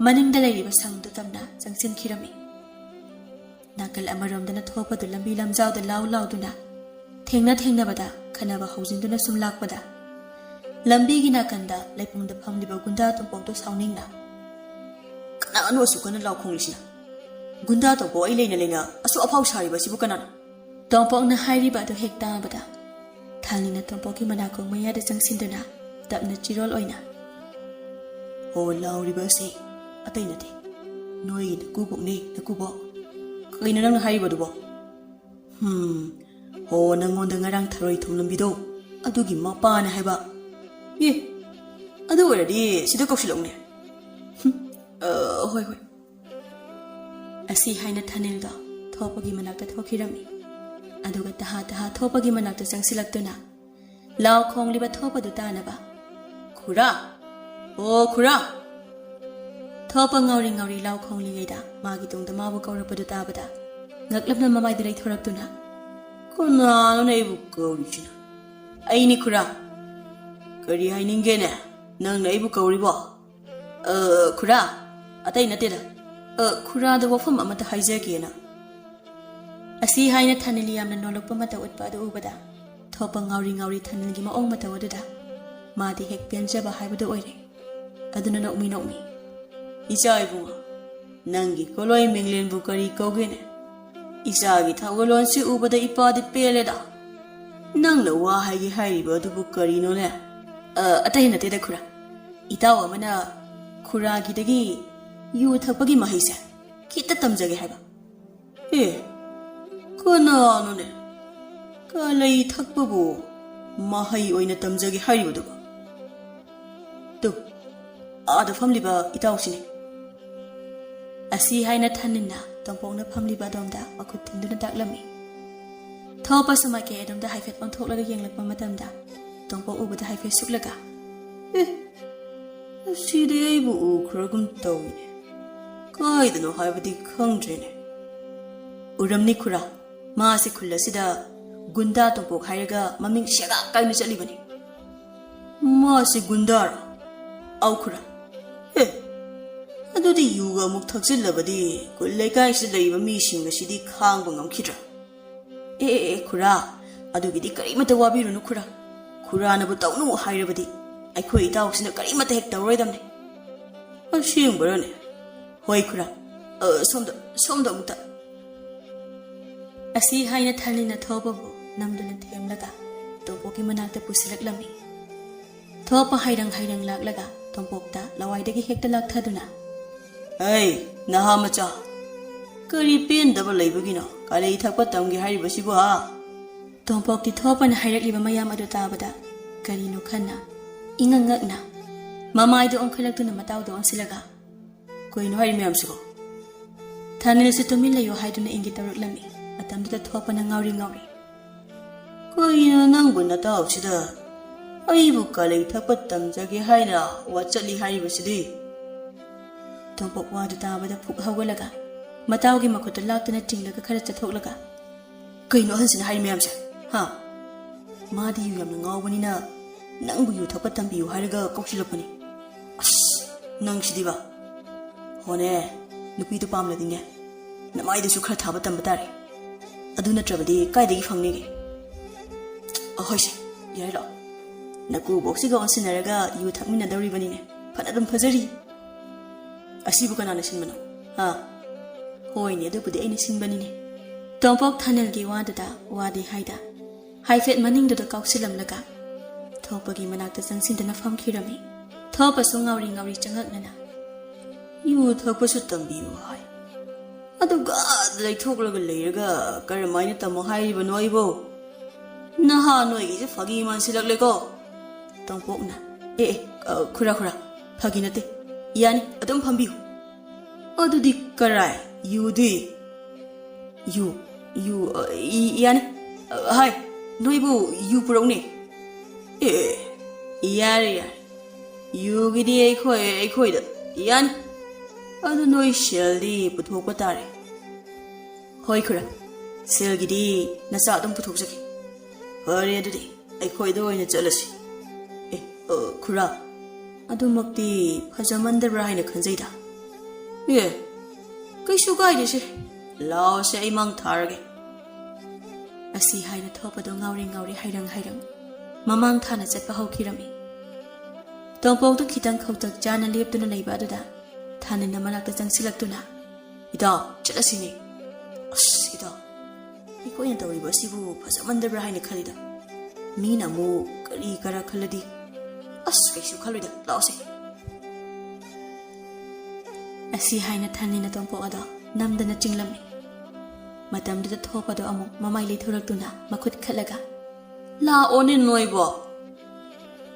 ꯃꯅꯤꯡꯗ ꯂꯩꯔꯤꯕ ꯁꯪꯗꯨ ꯇꯝꯅ ꯆꯪꯁꯤꯟꯈꯤꯔꯝꯃꯤ꯫ ꯅꯥꯀꯜ ꯑꯃꯔꯣꯝꯗꯅ ꯊꯣꯛꯄꯗꯨ ꯂꯝꯕꯤ ꯂꯝꯖꯥꯎꯗ ꯂꯥꯎ ꯂꯥꯎꯗꯨꯅ, ꯊꯦꯡꯅ ꯊꯦꯡꯅꯕꯗ ꯈꯟꯅꯕ ꯍꯧꯖꯤꯟꯗꯨꯅ ꯁꯨꯝ ꯂꯥꯛꯄꯗ, ꯂꯝꯕꯤꯒꯤ ꯅꯥꯀꯟꯗ ꯂꯩꯄꯨꯡꯗ ꯐꯝꯂꯤꯕ ꯒꯨꯟꯗꯥ ꯇꯣꯝꯄꯣꯛꯇꯨ ꯁꯥꯎꯅꯤꯡꯅ, "ꯀꯅꯥꯅꯣ ꯑꯁꯨꯛ ꯀꯟꯅ ꯂꯥꯎ ꯈꯣꯡꯂꯤꯁꯤꯅ? ꯒꯨꯟꯗꯥ ꯇꯣꯝꯄꯣꯛ ꯑꯩ ꯂꯩꯅ ꯂꯩꯅ ꯑꯁꯨꯛ ꯑꯐꯥꯎ ꯁꯥꯔꯤꯕ ꯑꯁꯤꯕꯨ ꯀꯅꯥꯅꯣ?" ꯇꯣꯝꯄꯣꯛꯅ ꯍꯥꯏꯔꯤꯕ ꯑꯗꯨ ꯍꯦꯛ ꯇꯥꯕꯗ, ꯊꯥꯅꯤꯅ ꯇꯣꯝꯄꯣꯛꯀꯤ ꯃꯅꯥꯀꯣꯡ ꯃꯌꯥꯗ ꯆꯪꯁꯤꯟꯗꯨꯅ ꯇꯞꯅ ꯆꯤꯔꯣꯜ ꯑꯣꯏꯅ, "ꯍꯣ, ꯂꯥꯎꯔꯤꯕ ꯑꯁꯤ ꯑꯇꯩ ꯅꯠꯇꯦ, ꯅꯣꯏꯒꯤ ꯅꯀꯨꯕꯣꯛꯅꯦ, ꯅꯀꯨꯕꯣꯛ꯫ ꯀꯩꯅꯣ ꯅꯪꯅ ꯍꯥꯏꯔꯤꯕꯗꯨꯕꯣ?" "ꯍꯝ, ꯍꯣ, ꯅꯪꯉꯣꯟꯗ ꯉꯔꯥꯡ ꯊꯔꯣꯏ ꯊꯣꯡꯂꯝꯕꯤꯗꯣ, ꯑꯗꯨꯒꯤ ꯃꯄꯥꯅ ꯍꯥꯏꯕ꯫ ꯑꯦ, ꯑꯗꯨ ꯑꯣꯏꯔꯗꯤ ꯁꯤꯗ ꯀꯧꯁꯤꯜꯂꯛꯎꯅꯦ꯫" "ꯍꯝ, ꯑ, ꯍꯣꯏ, ꯍꯣꯏ꯫" ꯑꯁꯤ ꯍꯥꯏꯅ ꯊꯥꯅꯤꯜꯗꯣ ꯊꯣꯛꯄꯒꯤ ꯃꯅꯥꯛꯇ ꯊꯣꯛꯈꯤꯔꯝꯃꯤ꯫ ꯑꯗꯨꯒ ꯇꯍꯥ ꯇꯍꯥ ꯊꯣꯛꯄꯒꯤ ꯃꯅꯥꯛꯇ ꯆꯪꯁꯤꯜꯂꯛꯇꯨꯅ ꯂꯥꯎ ꯈꯣꯡꯂꯤꯕ ꯊꯣꯛꯄꯗꯨ ꯇꯥꯅꯕ, "ꯈꯨꯔꯥ! ꯑꯣ ꯈꯨꯔꯥ!" ꯊꯣꯛꯄ ꯉꯥꯎꯔꯤ ꯉꯥꯎꯔꯤ ꯂꯥꯎ ꯈꯣꯡꯂꯤꯉꯩꯗ ꯃꯥꯒꯤ ꯇꯨꯡꯗ ꯃꯥꯕꯨ ꯀꯧꯔꯛꯄꯗꯨ ꯇꯥꯕꯗ ꯉꯛꯂꯞꯅ ꯃꯃꯥꯏꯗꯨ ꯂꯩꯊꯣꯔꯛꯇꯨꯅ, "ꯀꯅꯥꯅꯣꯅꯦ ꯑꯩꯕꯨ ꯀꯧꯔꯤꯁꯤꯅ? ꯑꯩꯅꯤ ꯈꯨꯔꯥ꯫ ꯀꯔꯤ ꯍꯥꯏꯅꯤꯡꯒꯦꯅꯦ ꯅꯪꯅ ꯑꯩꯕꯨ ꯀꯧꯔꯤꯕꯣ?" "ꯑ, ꯈꯨꯔꯥ, ꯑꯇꯩ ꯅꯠꯇꯦꯗ꯫ ꯑ, ꯈꯨꯔꯥꯗ ꯋꯥꯐꯝ ꯑꯃꯇ ꯍꯥꯏꯖꯒꯦꯅ꯫" ꯑꯁꯤ ꯍꯥꯏꯅ ꯊꯥꯅꯤꯜ ꯌꯥꯝꯅ ꯅꯣꯜꯂꯛꯄ ꯃꯇꯧ ꯎꯠꯄ ꯑꯗꯨ ꯎꯕꯗ, ꯊꯣꯛꯄ ꯉꯥꯎꯔꯤ ꯉꯥꯎꯔꯤ ꯊꯥꯅꯤꯜꯒꯤ ꯃꯑꯣꯡ ꯃꯇꯧ ꯑꯗꯨꯗ ꯃꯥꯗꯤ ꯍꯦꯛ ꯄꯦꯟꯖꯕ ꯍꯥꯏꯕꯗꯨ ꯑꯣꯏꯔꯦ꯫ ꯑꯗꯨꯅ ꯅꯣꯛꯃꯤ ꯅꯣꯛꯃꯤ, "ꯏꯆꯥ ꯏꯕꯨꯡꯉꯣ, ꯅꯪꯒꯤ ꯀꯣꯂꯣꯏ ꯃꯤꯡꯂꯦꯟꯕꯨ ꯀꯔꯤ ꯀꯧꯒꯦꯅꯦ? ꯏꯆꯥꯒꯤ ꯊꯧꯒꯜꯂꯣꯟꯁꯤ ꯎꯕꯗ ꯏꯄꯥꯗꯤ ꯄꯦꯜꯂꯦꯗ꯫ ꯅꯪꯅ ꯋꯥ ꯍꯥꯏꯒꯦ ꯍꯥꯏꯔꯤꯕ ꯑꯗꯨꯕꯨ ꯀꯔꯤꯅꯣꯅꯦ?" "ꯑ, ꯑꯇꯩ ꯅꯠꯇꯦꯗ ꯈꯨꯔꯥ꯫ ꯏꯇꯥꯎ ꯑꯃꯅ ꯈꯨꯔꯥꯒꯤꯗꯒꯤ ꯌꯨ ꯊꯛꯄꯒꯤ ꯃꯍꯩꯁꯦ ꯈꯤꯇ ꯇꯝꯖꯒꯦ ꯍꯥꯏꯕ꯫ ꯑꯦ, ꯀꯅꯥꯅꯣꯅꯦ ꯀꯥꯂꯩ ꯊꯛꯄꯕꯨ ꯃꯍꯩ ꯑꯣꯏꯅ ꯇꯝꯖꯒꯦ ꯍꯥꯏꯔꯤꯕꯗꯨꯕꯣ? ꯇꯨ, ꯑꯥꯗ ꯐꯝꯂꯤꯕ ꯏꯇꯥꯎꯁꯤꯅꯤ꯫ ꯑꯁꯤ ꯍꯥꯏꯅ ꯊꯥꯅꯤꯜꯅ ꯇꯣꯝꯄꯣꯛꯅ ꯐꯝꯂꯤꯕ ꯑꯗꯣꯝꯗ ꯃꯈꯨꯠ ꯊꯤꯟꯗꯨꯅ ꯇꯥꯛꯂꯝꯃꯤ꯫ ꯊꯣꯛꯄꯁꯨ ꯃꯥꯏꯀꯩ ꯑꯗꯣꯝꯗ ꯍꯥꯏꯐꯦꯠ ꯑꯣꯟꯊꯣꯛꯂꯒ ꯌꯦꯡꯂꯛꯄ ꯃꯇꯝꯗ ꯇꯣꯝꯄꯣꯛ ꯎꯕꯗ ꯍꯥꯏꯐꯦꯠ ꯁꯨꯛꯂꯒ, "ꯑꯦ, ꯑꯁꯤꯗꯤ ꯑꯩꯕꯨ ꯎꯈ꯭ꯔꯒꯨꯝ ꯇꯧꯏꯅꯦ꯫ ꯀꯥꯏꯗꯅꯣ ꯍꯥꯏꯕꯗꯤ ꯈꯪꯗ꯭ꯔꯦꯅꯦ꯫" ꯎꯔꯝꯅꯤ ꯈꯨꯔꯥ, ꯃꯥꯁꯦ ꯈꯨꯜ ꯑꯁꯤꯗ ꯒꯨꯟꯗꯥ ꯇꯣꯝꯄꯣꯛ ꯍꯥꯏꯔꯒ ꯃꯃꯤꯡ ꯁꯦꯒꯥꯛ ꯀꯥꯏꯅ ꯆꯠꯂꯤꯕꯅꯤ꯫ "ꯃꯥꯁꯤ ꯒꯨꯟꯗꯥꯔꯣ?" "ꯑꯧ ꯈꯨꯔꯥ꯫" "ꯑꯦ, ꯑꯗꯨꯗꯤ ꯌꯨꯒ ꯑꯃꯨꯛ ꯊꯛꯆꯤꯜꯂꯕꯗꯤ ꯈꯨꯜ ꯂꯩꯀꯥꯏꯁꯤꯗ ꯂꯩꯔꯤꯕ ꯃꯤꯁꯤꯡ ꯑꯁꯤꯗꯤ ꯈꯥꯡꯕ ꯉꯝꯈꯤꯗ꯭ꯔꯥ?" "ꯑꯦ, ꯑꯦ, ꯑꯦ, ꯈꯨꯔꯥ, ꯑꯗꯨꯒꯤꯗꯤ ꯀꯔꯤꯃꯠꯇ ꯋꯥꯕꯤꯔꯨꯅꯨ ꯈꯨꯔꯥ꯫ ꯈꯨꯔꯥꯅꯕꯨ ꯇꯧꯅꯨ ꯍꯥꯏꯔꯕꯗꯤ ꯑꯩꯈꯣꯏ ꯏꯇꯥꯎꯁꯤꯅ ꯀꯔꯤꯃꯠꯇ ꯍꯦꯛ ꯇꯧꯔꯣꯏꯗꯕꯅꯤ꯫" "ꯑꯁꯦꯡꯕꯔꯅꯦ?" "ꯍꯣꯏ ꯈꯨꯔꯥ꯫ ꯑ, ꯁꯣꯝꯗ, ꯁꯣꯝꯗ ꯑꯃꯨꯛꯇ꯫" ꯑꯁꯤ ꯍꯥꯏꯅ ꯊꯥꯅꯤꯜꯅ ꯊꯣꯛꯄꯕꯨ ꯅꯝꯗꯨꯅ ꯊꯦꯝꯂꯒ ꯇꯣꯝꯄꯣꯛꯀꯤ ꯃꯅꯥꯛꯇ ꯄꯨꯁꯤꯜꯂꯛꯂꯝꯃꯤ꯫ ꯊꯣꯛꯄ ꯍꯥꯏꯔꯪ ꯍꯥꯏꯔꯪ ꯂꯥꯛꯂꯒ ꯇꯣꯝꯄꯣꯛꯇ ꯂꯋꯥꯏꯗꯒꯤ ꯍꯦꯛꯇ ꯂꯥꯛꯊꯗꯨꯅ, "ꯑꯩ, ꯅꯍꯥ ꯃꯆꯥ, ꯀꯔꯤ ꯄꯦꯟꯗꯕ ꯂꯩꯕꯒꯤꯅꯣ ꯀꯥꯂꯩ ꯊꯛꯄ ꯇꯝꯒꯦ ꯍꯥꯏꯔꯤꯕꯁꯤꯕꯨ, ꯍꯥ?" ꯇꯣꯝꯄꯣꯛꯇꯤ ꯊꯣꯛꯄꯅ ꯍꯥꯏꯔꯛꯂꯤꯕ ꯃꯌꯥꯝ ꯑꯗꯨ ꯇꯥꯕꯗ ꯀꯔꯤꯅꯣ ꯈꯟꯅ, ꯏꯉꯛ ꯉꯛꯅ ꯃꯃꯥꯏꯗꯨ ꯑꯣꯟꯈꯠꯂꯛꯇꯨꯅ ꯃꯇꯥꯎꯗ ꯑꯣꯟꯁꯤꯜꯂꯒ, "ꯀꯩꯅꯣ ꯍꯥꯏꯔꯤ ꯃꯌꯥꯝꯁꯤꯕꯣ?" ꯊꯥꯅꯤꯜꯁꯨ ꯇꯨꯃꯤꯟ ꯂꯩꯌꯨ ꯍꯥꯏꯗꯨꯅ ꯏꯪꯒꯤꯠ ꯇꯧꯔꯛꯂꯝꯃꯤ꯫ ꯃꯇꯝꯗꯨꯗ ꯊꯣꯛꯄꯅ ꯉꯥꯎꯔꯤ ꯉꯥꯎꯔꯤ, "ꯀꯩꯅꯣ ꯅꯪꯕꯨ ꯅꯇꯥꯎꯁꯤꯗ ꯑꯩꯕꯨ ꯀꯥꯂꯩ ꯊꯛꯄ ꯇꯝꯖꯒꯦ ꯍꯥꯏꯅ ꯋꯥ ꯆꯠꯂꯤ ꯍꯥꯏꯔꯤꯕꯁꯤꯗꯤ?" ꯇꯣꯝꯄꯣꯛ ꯋꯥꯗꯨ ꯇꯥꯕꯗ ꯐꯨꯛ ꯍꯧꯒꯠꯂꯒ ꯃꯇꯥꯎꯒꯤ ꯃꯈꯨꯠꯇ ꯂꯥꯛꯇꯨꯅ ꯆꯤꯡꯂꯒ ꯈꯔ ꯆꯠꯊꯣꯛꯂꯒ, "ꯀꯩꯅꯣ ꯑꯍꯟꯁꯤꯅ ꯍꯥꯏꯔꯤ ꯃꯌꯥꯝꯁꯦ, ꯍꯥ? ꯃꯥꯗꯤ ꯌꯨ ꯌꯥꯝꯅ ꯉꯥꯎꯕꯅꯤꯅ ꯅꯪꯕꯨ ꯌꯨ ꯊꯛꯄ ꯇꯝꯕꯤꯌꯨ ꯍꯥꯏꯔꯒ ꯀꯧꯁꯤꯜꯂꯛꯄꯅꯤ꯫ ꯑꯁ, ꯅꯪꯁꯤꯗꯤꯕ꯫ ꯍꯣꯅꯦ, ꯅꯨꯄꯤꯗꯨ ꯄꯥꯝꯂꯗꯤꯅꯦ, ꯅꯃꯥꯏꯗꯨꯁꯨ ꯈꯔ ꯊꯥꯕ ꯇꯝꯕ ꯇꯥꯔꯦ꯫ ꯑꯗꯨ ꯅꯠꯇ꯭ꯔꯕꯗꯤ ꯀꯥꯏꯗꯒꯤ ꯐꯪꯅꯤꯒꯦ?" "ꯑꯍꯣꯏꯁꯦ, ꯌꯥꯔꯦ ꯂꯥꯛꯑꯣ꯫ ꯅꯀꯨꯕꯣꯛꯁꯤꯒ ꯑꯣꯟꯁꯤꯟꯅꯔꯒ ꯌꯨ ꯊꯛꯃꯤꯟꯅꯗꯧꯔꯤꯕꯅꯤꯅꯦ꯫ ꯐꯅ ꯑꯗꯨꯝ ꯐꯖꯔꯤ꯫ ꯑꯁꯤꯕꯨ ꯀꯅꯥꯅ ꯁꯤꯟꯕꯅꯣ? ꯍꯥ? ꯍꯣꯏꯅꯦ, ꯑꯗꯨꯕꯨꯗꯤ ꯑꯩꯅ ꯁꯤꯟꯕꯅꯤꯅꯦ꯫" ꯇꯣꯝꯄꯣꯛ ꯊꯥꯅꯤꯜꯒꯤ ꯋꯥꯗꯨꯗ ꯋꯥꯗꯤ ꯍꯥꯏꯗ ꯍꯥꯏꯐꯦꯠ ꯃꯅꯤꯡꯗꯨꯗ ꯀꯥꯎꯁꯤꯜꯂꯝꯂꯒ ꯊꯣꯛꯄꯒꯤ ꯃꯅꯥꯛꯇ ꯆꯪꯁꯤꯟꯗꯨꯅ ꯐꯝꯈꯤꯔꯝꯃꯤ꯫ ꯊꯣꯛꯄꯁꯨ ꯉꯥꯎꯔꯤ ꯉꯥꯎꯔꯤ ꯆꯉꯛꯅꯅ, "ꯌꯨ ꯊꯛꯄꯁꯨ ꯇꯝꯕꯤꯌꯨ" ꯍꯥꯏ꯫ ꯑꯗꯨꯒ ꯂꯩꯊꯣꯛꯂꯒ ꯂꯩꯔꯒ ꯀꯔꯝꯍꯥꯏꯅ ꯇꯝꯃꯣ ꯍꯥꯏꯔꯤꯕꯅꯣ ꯑꯩꯕꯣ? ꯅꯍꯥ ꯅꯣꯏꯒꯤꯁꯦ ꯐꯥꯒꯤ ꯃꯥꯟꯁꯤꯜꯂꯛꯂꯦꯀꯣ꯫ ꯇꯣꯝꯄꯣꯛꯅ, "ꯑꯦ, ꯑꯦ, ꯑ, ꯈꯨꯔꯥ, ꯈꯨꯔꯥ, ꯐꯥꯒꯤ ꯅꯠꯇꯦ꯫ ꯌꯥꯅꯤ, ꯑꯗꯨꯝ ꯐꯝꯕꯤꯌꯨ꯫ ꯑꯗꯨꯗꯤ ꯀꯔꯥꯏ? ꯌꯨꯗꯤ?" "ꯌꯨ, ꯌꯨ, ꯑ, ꯏ-, ꯌꯥꯅꯤ꯫ ꯑ, ꯍꯥꯏ, ꯅꯣꯏꯕꯨ ꯌꯨ ꯄꯨꯔꯛꯎꯅꯦ?" "ꯑꯦ, ꯌꯥꯔꯦ, ꯌꯥꯔꯦ꯫ ꯌꯨꯒꯤꯗꯤ ꯑꯩꯈꯣꯏ, ꯑꯩꯈꯣꯏꯗ ꯌꯥꯅꯤ꯫ ꯑꯗꯨ ꯅꯣꯏ ꯁꯦꯜꯗꯤ ꯄꯨꯊꯣꯛꯄ ꯇꯥꯔꯦ꯫" "ꯍꯣꯏ ꯈꯨꯔꯥ, ꯁꯦꯜꯒꯤꯗꯤ ꯅꯆꯥ ꯑꯗꯨꯝ ꯄꯨꯊꯣꯛꯆꯒꯦ꯫" "ꯐꯔꯦ, ꯑꯗꯨꯗꯤ ꯑꯩꯈꯣꯏꯗ ꯑꯣꯏꯅ ꯆꯠꯂꯁꯤ꯫" "ꯑꯦ, ꯑ, ꯈꯨꯔꯥ, ꯑꯗꯨꯃꯛꯇꯤ ꯐꯖꯃꯟꯗꯕ꯭ꯔꯥ ꯍꯥꯏꯅ ꯈꯟꯖꯩꯗ꯫" "ꯑꯦ, ꯀꯩꯁꯨ ꯀꯥꯏꯗꯦꯁꯦ, ꯂꯥꯛꯑꯣꯁꯦ, ꯑꯩ ꯃꯥꯡ ꯊꯥꯔꯒꯦ꯫" ꯑꯁꯤ ꯍꯥꯏꯅ ꯊꯣꯛꯄꯗꯣ ꯉꯥꯎꯔꯤ ꯉꯥꯎꯔꯤ ꯍꯥꯏꯔꯪ ꯍꯥꯏꯔꯪ ꯃꯃꯥꯡ ꯊꯥꯅ ꯆꯠꯄ ꯍꯧꯈꯤꯔꯝꯃꯤ꯫ ꯇꯣꯝꯄꯣꯛꯇꯨ ꯈꯤꯇꯪ ꯈꯧꯇꯛ ꯆꯥꯅ ꯂꯦꯞꯇꯨꯅ ꯂꯩꯕ ꯑꯗꯨꯗ ꯊꯥꯅꯤꯟꯅ ꯃꯅꯥꯛꯇ ꯆꯪꯁꯤꯜꯂꯛꯇꯨꯅ, "ꯏꯇꯥꯎ, ꯆꯠꯂꯁꯤꯅꯦ꯫" "ꯑꯁ, ꯏꯇꯥꯎ, ꯑꯩꯈꯣꯏꯅ ꯇꯧꯔꯤꯕ ꯑꯁꯤꯕꯨ ꯐꯖꯃꯟꯗꯕ꯭ꯔꯥ ꯍꯥꯏꯅ ꯈꯜꯂꯤꯗ꯫ ꯃꯤꯅ ꯑꯃꯨꯛ ꯀꯔꯤ ꯀꯔꯥ ꯈꯜꯂꯗꯤ꯫" "ꯑꯁ, ꯀꯩꯁꯨ ꯈꯜꯂꯣꯏꯗ, ꯂꯥꯛꯑꯣꯁꯦ꯫" ꯑꯁꯤ ꯍꯥꯏꯅ ꯊꯥꯅꯤꯟꯅ ꯇꯣꯝꯄꯣꯛ ꯑꯗꯣ ꯅꯝꯗꯅ ꯆꯤꯡꯂꯝꯃꯤ꯫ ꯃꯇꯝꯗꯨꯗ ꯊꯣꯛꯄꯗꯣ ꯑꯃꯨꯛ ꯃꯃꯥꯏ ꯂꯩꯊꯣꯔꯛꯇꯨꯅ ꯃꯈꯨꯠ ꯈꯠꯂꯒ, "ꯂꯥꯛꯑꯣꯅꯦ ꯅꯣꯏꯕꯣ꯫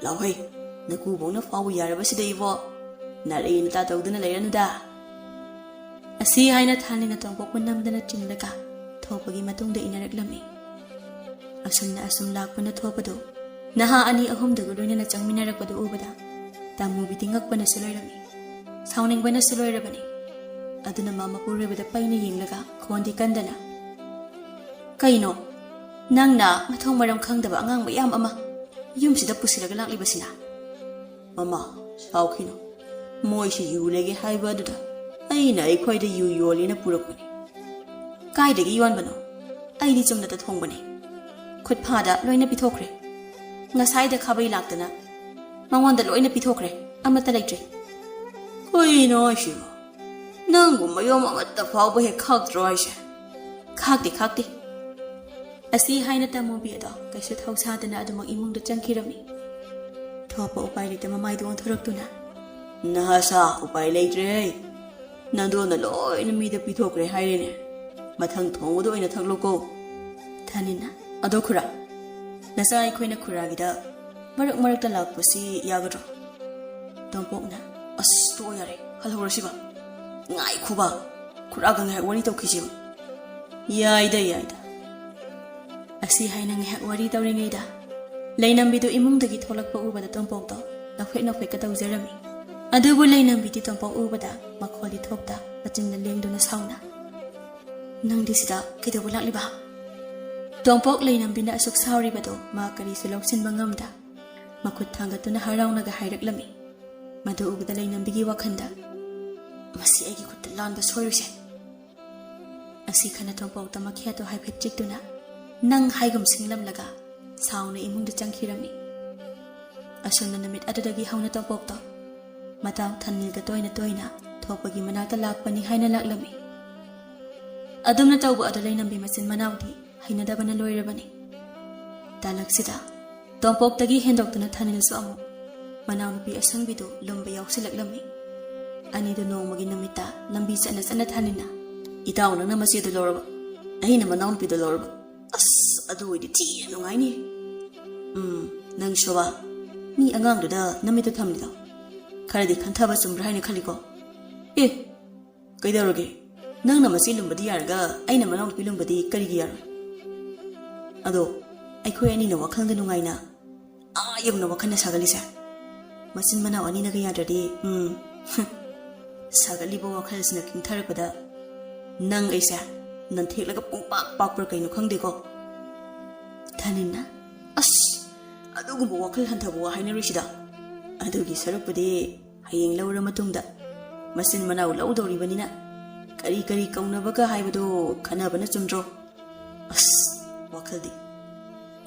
ꯂꯥꯛꯑꯣꯍꯦ, ꯅꯀꯨꯕꯣꯛꯅ ꯐꯥꯎꯕ ꯌꯥꯔꯕꯁꯤꯗ ꯏꯕꯣ, ꯅꯥꯔꯛ ꯅꯇꯥ ꯇꯧꯗꯨꯅ ꯂꯩꯔꯅꯨꯗ꯫" ꯑꯁꯤ ꯍꯥꯏꯅ ꯊꯥꯅꯤꯟꯅ ꯇꯣꯝꯄꯣꯛꯄꯨ ꯅꯝꯗꯅ ꯆꯤꯡꯂꯒ ꯊꯣꯛꯄꯒꯤ ꯃꯇꯨꯡꯗ ꯏꯟꯅꯔꯛꯂꯝꯃꯤ꯫ ꯑꯁꯨꯝꯅ ꯑꯁꯨꯝ ꯂꯥꯛꯄꯅ ꯊꯣꯛꯄꯗꯨ ꯅꯍꯥ ꯑꯅꯤ ꯑꯍꯨꯝꯗꯨꯒ ꯂꯣꯏꯅꯅ ꯆꯪꯃꯤꯟꯅꯔꯛꯄꯗꯨ ꯎꯕꯗ ꯇꯥꯃꯨꯕꯤꯗꯤ ꯉꯛꯄꯅꯁꯨ ꯂꯣꯏꯔꯝꯃꯤ, ꯁꯥꯎꯅꯤꯡꯕꯅꯁꯨ ꯂꯣꯏꯔꯕꯅꯤ꯫ ꯑꯗꯨꯅ ꯃꯥ ꯃꯄꯨꯔꯣꯏꯕꯗ ꯄꯩꯅ ꯌꯦꯡꯂꯒ ꯈꯣꯟꯗꯤ ꯀꯟꯗꯅ, "ꯀꯩꯅꯣ? ꯅꯪꯅ ꯃꯊꯣꯡ ꯃꯔꯝ ꯈꯪꯗꯕ ꯑꯉꯥꯡ ꯃꯌꯥꯝ ꯑꯃ ꯌꯨꯝꯁꯤꯗ ꯄꯨꯁꯤꯜꯂꯒ ꯂꯥꯛꯂꯤꯕꯁꯤꯅ?" "ꯃꯃꯥ, ꯁꯥꯎꯈꯤꯅꯨ꯫ ꯃꯣꯏꯁꯤ ꯌꯨ ꯂꯩꯒꯦ ꯍꯥꯏꯕ ꯑꯗꯨꯗ ꯑꯩꯅ ꯑꯩꯈꯣꯏꯗ ꯌꯨ ꯌꯣꯜꯂꯦꯅ ꯄꯨꯔꯛꯄꯅꯤ꯫" "ꯀꯥꯏꯗꯒꯤ ꯌꯣꯟꯕꯅꯣ? ꯑꯩꯗꯤ ꯆꯨꯝꯅꯇ ꯊꯣꯡꯕꯅꯤ꯫ ꯈꯨꯠꯐꯥꯗ ꯂꯣꯏꯅ ꯄꯤꯊꯣꯛꯈ꯭ꯔꯦ꯫ ꯉꯁꯥꯏꯗ ꯈꯥꯕꯩ ꯂꯥꯛꯇꯅ ꯃꯉꯣꯟꯗ ꯂꯣꯏꯅ ꯄꯤꯊꯣꯛꯈ꯭ꯔꯦ꯫ ꯑꯃꯠꯇ ꯂꯩꯇ꯭ꯔꯦ꯫" "ꯀꯩꯅꯣ ꯍꯥꯏꯁꯤꯕꯣ? ꯅꯪꯒꯨꯝꯕ ꯌꯣꯝ ꯑꯃꯠꯇ ꯐꯥꯎꯕ ꯍꯦꯛ ꯈꯥꯛꯇ꯭ꯔꯣ ꯍꯥꯏꯁꯦ?" "ꯈꯥꯛꯇꯦ, ꯈꯥꯛꯇꯦ꯫" ꯑꯁꯤ ꯍꯥꯏꯅ ꯇꯥꯃꯨꯕꯤ ꯑꯗꯣ ꯀꯩꯁꯨ ꯊꯧꯁꯥꯗꯅ ꯑꯗꯨꯃꯛ ꯏꯃꯨꯡꯗ ꯆꯪꯈꯤꯔꯝꯃꯤ꯫ ꯊꯣꯛꯄ ꯎꯄꯥꯏ ꯂꯩꯇ ꯃꯃꯥꯏꯗꯨ ꯑꯣꯟꯊꯣꯔꯛꯇꯨꯅ, "ꯅꯍꯥꯁꯥ, ꯎꯄꯥꯏ ꯂꯩꯇ꯭ꯔꯦ꯫ ꯅꯟꯗꯣꯟꯅ ꯂꯣꯏꯅ ꯃꯤꯗ ꯄꯤꯊꯣꯛꯈ꯭ꯔꯦ ꯍꯥꯏꯔꯦꯅꯦ꯫ ꯃꯊꯪ ꯊꯣꯡꯕꯗ ꯑꯣꯏꯅ ꯊꯛꯂꯣꯀꯣ꯫" ꯊꯥꯅꯤꯜꯅ, "ꯑꯗꯣ ꯈꯨꯔꯥ, ꯅꯆꯥ ꯑꯩꯈꯣꯏꯅ ꯈꯨꯔꯥꯒꯤꯗ ꯃꯔꯛ ꯃꯔꯛꯇ ꯂꯥꯛꯄꯁꯤ ꯌꯥꯒꯗ꯭ꯔꯣ?" ꯇꯣꯝꯄꯣꯛꯅ, "ꯑꯁ, ꯇꯣꯛꯑꯣ ꯌꯥꯔꯦ, ꯍꯜꯍꯧꯔꯁꯤꯕ꯫ ꯉꯥꯏꯈꯣꯕ, ꯈꯨꯔꯥꯒ ꯉꯥꯏꯍꯥꯛ ꯋꯥꯔꯤ ꯇꯧꯈꯤꯁꯤꯕ꯫" "ꯌꯥꯏꯗ, ꯌꯥꯏꯗ꯫" ꯑꯁꯤ ꯍꯥꯏꯅ ꯉꯥꯏꯍꯥꯛ ꯋꯥꯔꯤ ꯇꯧꯔꯤꯉꯩꯗ ꯂꯩꯅꯝꯕꯤꯗꯨ ꯏꯃꯨꯡꯗꯒꯤ ꯊꯣꯛꯂꯛꯄ ꯎꯕꯗ ꯇꯣꯝꯄꯣꯛꯇꯣ ꯅꯣꯛꯐꯦꯠ ꯅꯣꯛꯐꯦꯠꯀ ꯇꯧꯖꯔꯝꯃꯤ꯫ ꯑꯗꯨꯕꯨ ꯂꯩꯅꯝꯕꯤꯗꯤ ꯇꯣꯝꯄꯣꯛ ꯎꯕꯗ ꯃꯈꯣꯜꯗꯤ ꯊꯣꯛꯇ ꯃꯆꯤꯟꯗ ꯂꯦꯡꯗꯨꯅ ꯁꯥꯎꯅ, "ꯅꯪꯗꯤ ꯁꯤꯗ ꯀꯩꯗꯧꯕ ꯂꯥꯛꯂꯤꯕ?" ꯇꯣꯝꯄꯣꯛ ꯂꯩꯅꯝꯕꯤꯅ ꯑꯁꯨꯛ ꯁꯥꯎꯔꯤꯕꯗꯨ ꯃꯥ ꯀꯔꯤꯁꯨ ꯂꯧꯁꯤꯟꯕ ꯉꯝꯗ ꯃꯈꯨꯠ ꯊꯥꯡꯒꯠꯇꯨꯅ ꯍꯔꯥꯎꯅꯒ ꯍꯥꯏꯔꯛꯂꯝꯃꯤ꯫ ꯃꯗꯨ ꯎꯕꯗ ꯂꯩꯅꯝꯕꯤꯒꯤ ꯋꯥꯈꯜꯗ, "ꯃꯁꯤ ꯑꯩꯒꯤ ꯈꯨꯠꯇ ꯂꯥꯟꯕ ꯁꯣꯏꯔꯣꯏꯁꯦ꯫" ꯑꯁꯤ ꯈꯟꯅ ꯇꯣꯝꯄꯣꯛꯇ ꯃꯈꯦꯠꯇꯣ ꯍꯥꯏꯐꯦꯠ ꯆꯤꯛꯇꯨꯅ ꯅꯪ ꯍꯥꯏꯒꯨꯝ ꯁꯤꯡꯂꯝꯂꯒ ꯁꯥꯎꯅ ꯏꯃꯨꯡꯗ ꯆꯪꯈꯤꯔꯝꯃꯤ꯫ ꯑꯁꯨꯝꯅ ꯅꯨꯃꯤꯠ ꯑꯗꯨꯗꯒꯤ ꯍꯧꯅ ꯇꯣꯝꯄꯣꯛꯇꯣ ꯃꯇꯥꯎ ꯊꯥꯅꯤꯜꯒ ꯇꯣꯏꯅ ꯇꯣꯏꯅ ꯊꯣꯛꯄꯒꯤ ꯃꯅꯥꯛꯇ ꯂꯥꯛꯄꯅꯤ ꯍꯥꯏꯅ ꯂꯥꯛꯂꯝꯃꯤ꯫ ꯑꯗꯨꯝꯅ ꯇꯧꯕ ꯑꯗꯨ ꯂꯩꯅꯝꯕꯤ ꯃꯆꯤꯟ ꯃꯅꯥꯎꯗꯤ ꯍꯩꯅꯗꯕꯅ ꯂꯣꯏꯔꯕꯅꯤ꯫ ꯇꯥꯂꯛꯁꯤꯗ ꯇꯣꯝꯄꯣꯛꯇꯒꯤ ꯍꯦꯟꯗꯣꯛꯇꯨꯅ ꯊꯥꯅꯤꯜꯁꯨ ꯑꯃꯨꯛ ꯃꯅꯥꯎꯅꯨꯄꯤ ꯑꯁꯪꯕꯤꯗꯨ ꯂꯨꯝꯕ ꯌꯥꯎꯁꯤꯜꯂꯛꯂꯝꯃꯤ꯫ ꯑꯅꯤꯗꯨ ꯅꯣꯡꯃꯒꯤ ꯅꯨꯃꯤꯠꯇ ꯂꯝꯕꯤ ꯆꯠꯅ ꯆꯠꯅ ꯊꯥꯅꯤꯜꯅ, "ꯏꯇꯥꯎ, ꯅꯪꯅ ꯃꯆꯦꯗꯨ ꯂꯧꯔꯕ? ꯑꯩꯅ ꯃꯅꯥꯎꯅꯨꯄꯤꯗꯨ ꯂꯧꯔꯕ? ꯑꯁ, ꯑꯗꯨ ꯑꯣꯏꯗꯤ ꯊꯤꯅ ꯅꯨꯡꯉꯥꯏꯅꯤ꯫ ꯎꯝ, ꯅꯪ ꯁꯣꯕꯥ, ꯃꯤ ꯑꯉꯥꯡꯗꯨꯗ ꯅꯃꯤꯠꯇ ꯊꯝꯂꯤꯗꯣ ꯈꯔꯗꯤ ꯈꯟꯊꯕ ꯆꯨꯝꯕ꯭ꯔꯥ ꯍꯥꯏꯅ ꯈꯜꯂꯤꯀꯣ? ꯑꯦ, ꯀꯩꯗꯧꯔꯒꯦ? ꯅꯪꯅ ꯃꯆꯦ ꯂꯨꯝꯕꯗꯤ ꯌꯥꯔꯒ ꯑꯩꯅ ꯃꯅꯥꯎꯅꯨꯄꯤ ꯂꯨꯝꯕꯗꯤ ꯀꯔꯤꯒꯤ ꯌꯥꯔꯣꯏ? ꯑꯗꯣ ꯑꯩꯈꯣꯏ ꯑꯅꯤꯅ ꯋꯥꯈꯜꯗ ꯅꯨꯡꯉꯥꯏꯅ ꯑꯥ ꯌꯧꯅ ꯋꯥꯈꯜꯅ ꯁꯥꯒꯠꯂꯤꯁꯦ, ꯃꯆꯤꯟ ꯃꯅꯥꯎ ꯑꯅꯤꯅꯒ ꯌꯥꯗ꯭ꯔꯗꯤ, ꯎꯝ, ꯁꯥꯒꯠꯂꯤꯕ ꯋꯥꯈꯜꯁꯤꯅ ꯀꯤꯡꯊꯔꯛꯄꯗ ꯅꯪ ꯑꯩꯁꯦ ꯅꯟꯊꯦꯛꯂꯒ ꯄꯨꯡꯄꯥꯛ ꯄꯥꯛꯄ꯭ꯔꯥ ꯀꯩꯅꯣ ꯈꯪꯗꯦꯀꯣ꯫" ꯊꯥꯅꯤꯜꯅ, "ꯑꯁ, ꯑꯗꯨꯒꯨꯝꯕ ꯋꯥꯈꯜ ꯍꯟꯊꯕ ꯋꯥ ꯍꯥꯏꯅꯔꯣꯏꯁꯤꯗ꯫ ꯑꯗꯨꯒꯤ ꯁꯔꯨꯛꯄꯨꯗꯤ ꯍꯌꯦꯡ ꯂꯧꯔ ꯃꯇꯨꯡꯗ ꯃꯆꯤꯟ ꯃꯅꯥꯎ ꯂꯧꯗꯧꯔꯤꯕꯅꯤꯅ ꯀꯔꯤ ꯀꯔꯤ ꯀꯧꯅꯕꯒ ꯍꯥꯏꯕꯗꯣ ꯈꯟꯅꯕꯅ ꯆꯨꯝꯗ꯭ꯔꯣ?" ꯑꯁ, ꯋꯥꯈꯜꯗꯤ꯫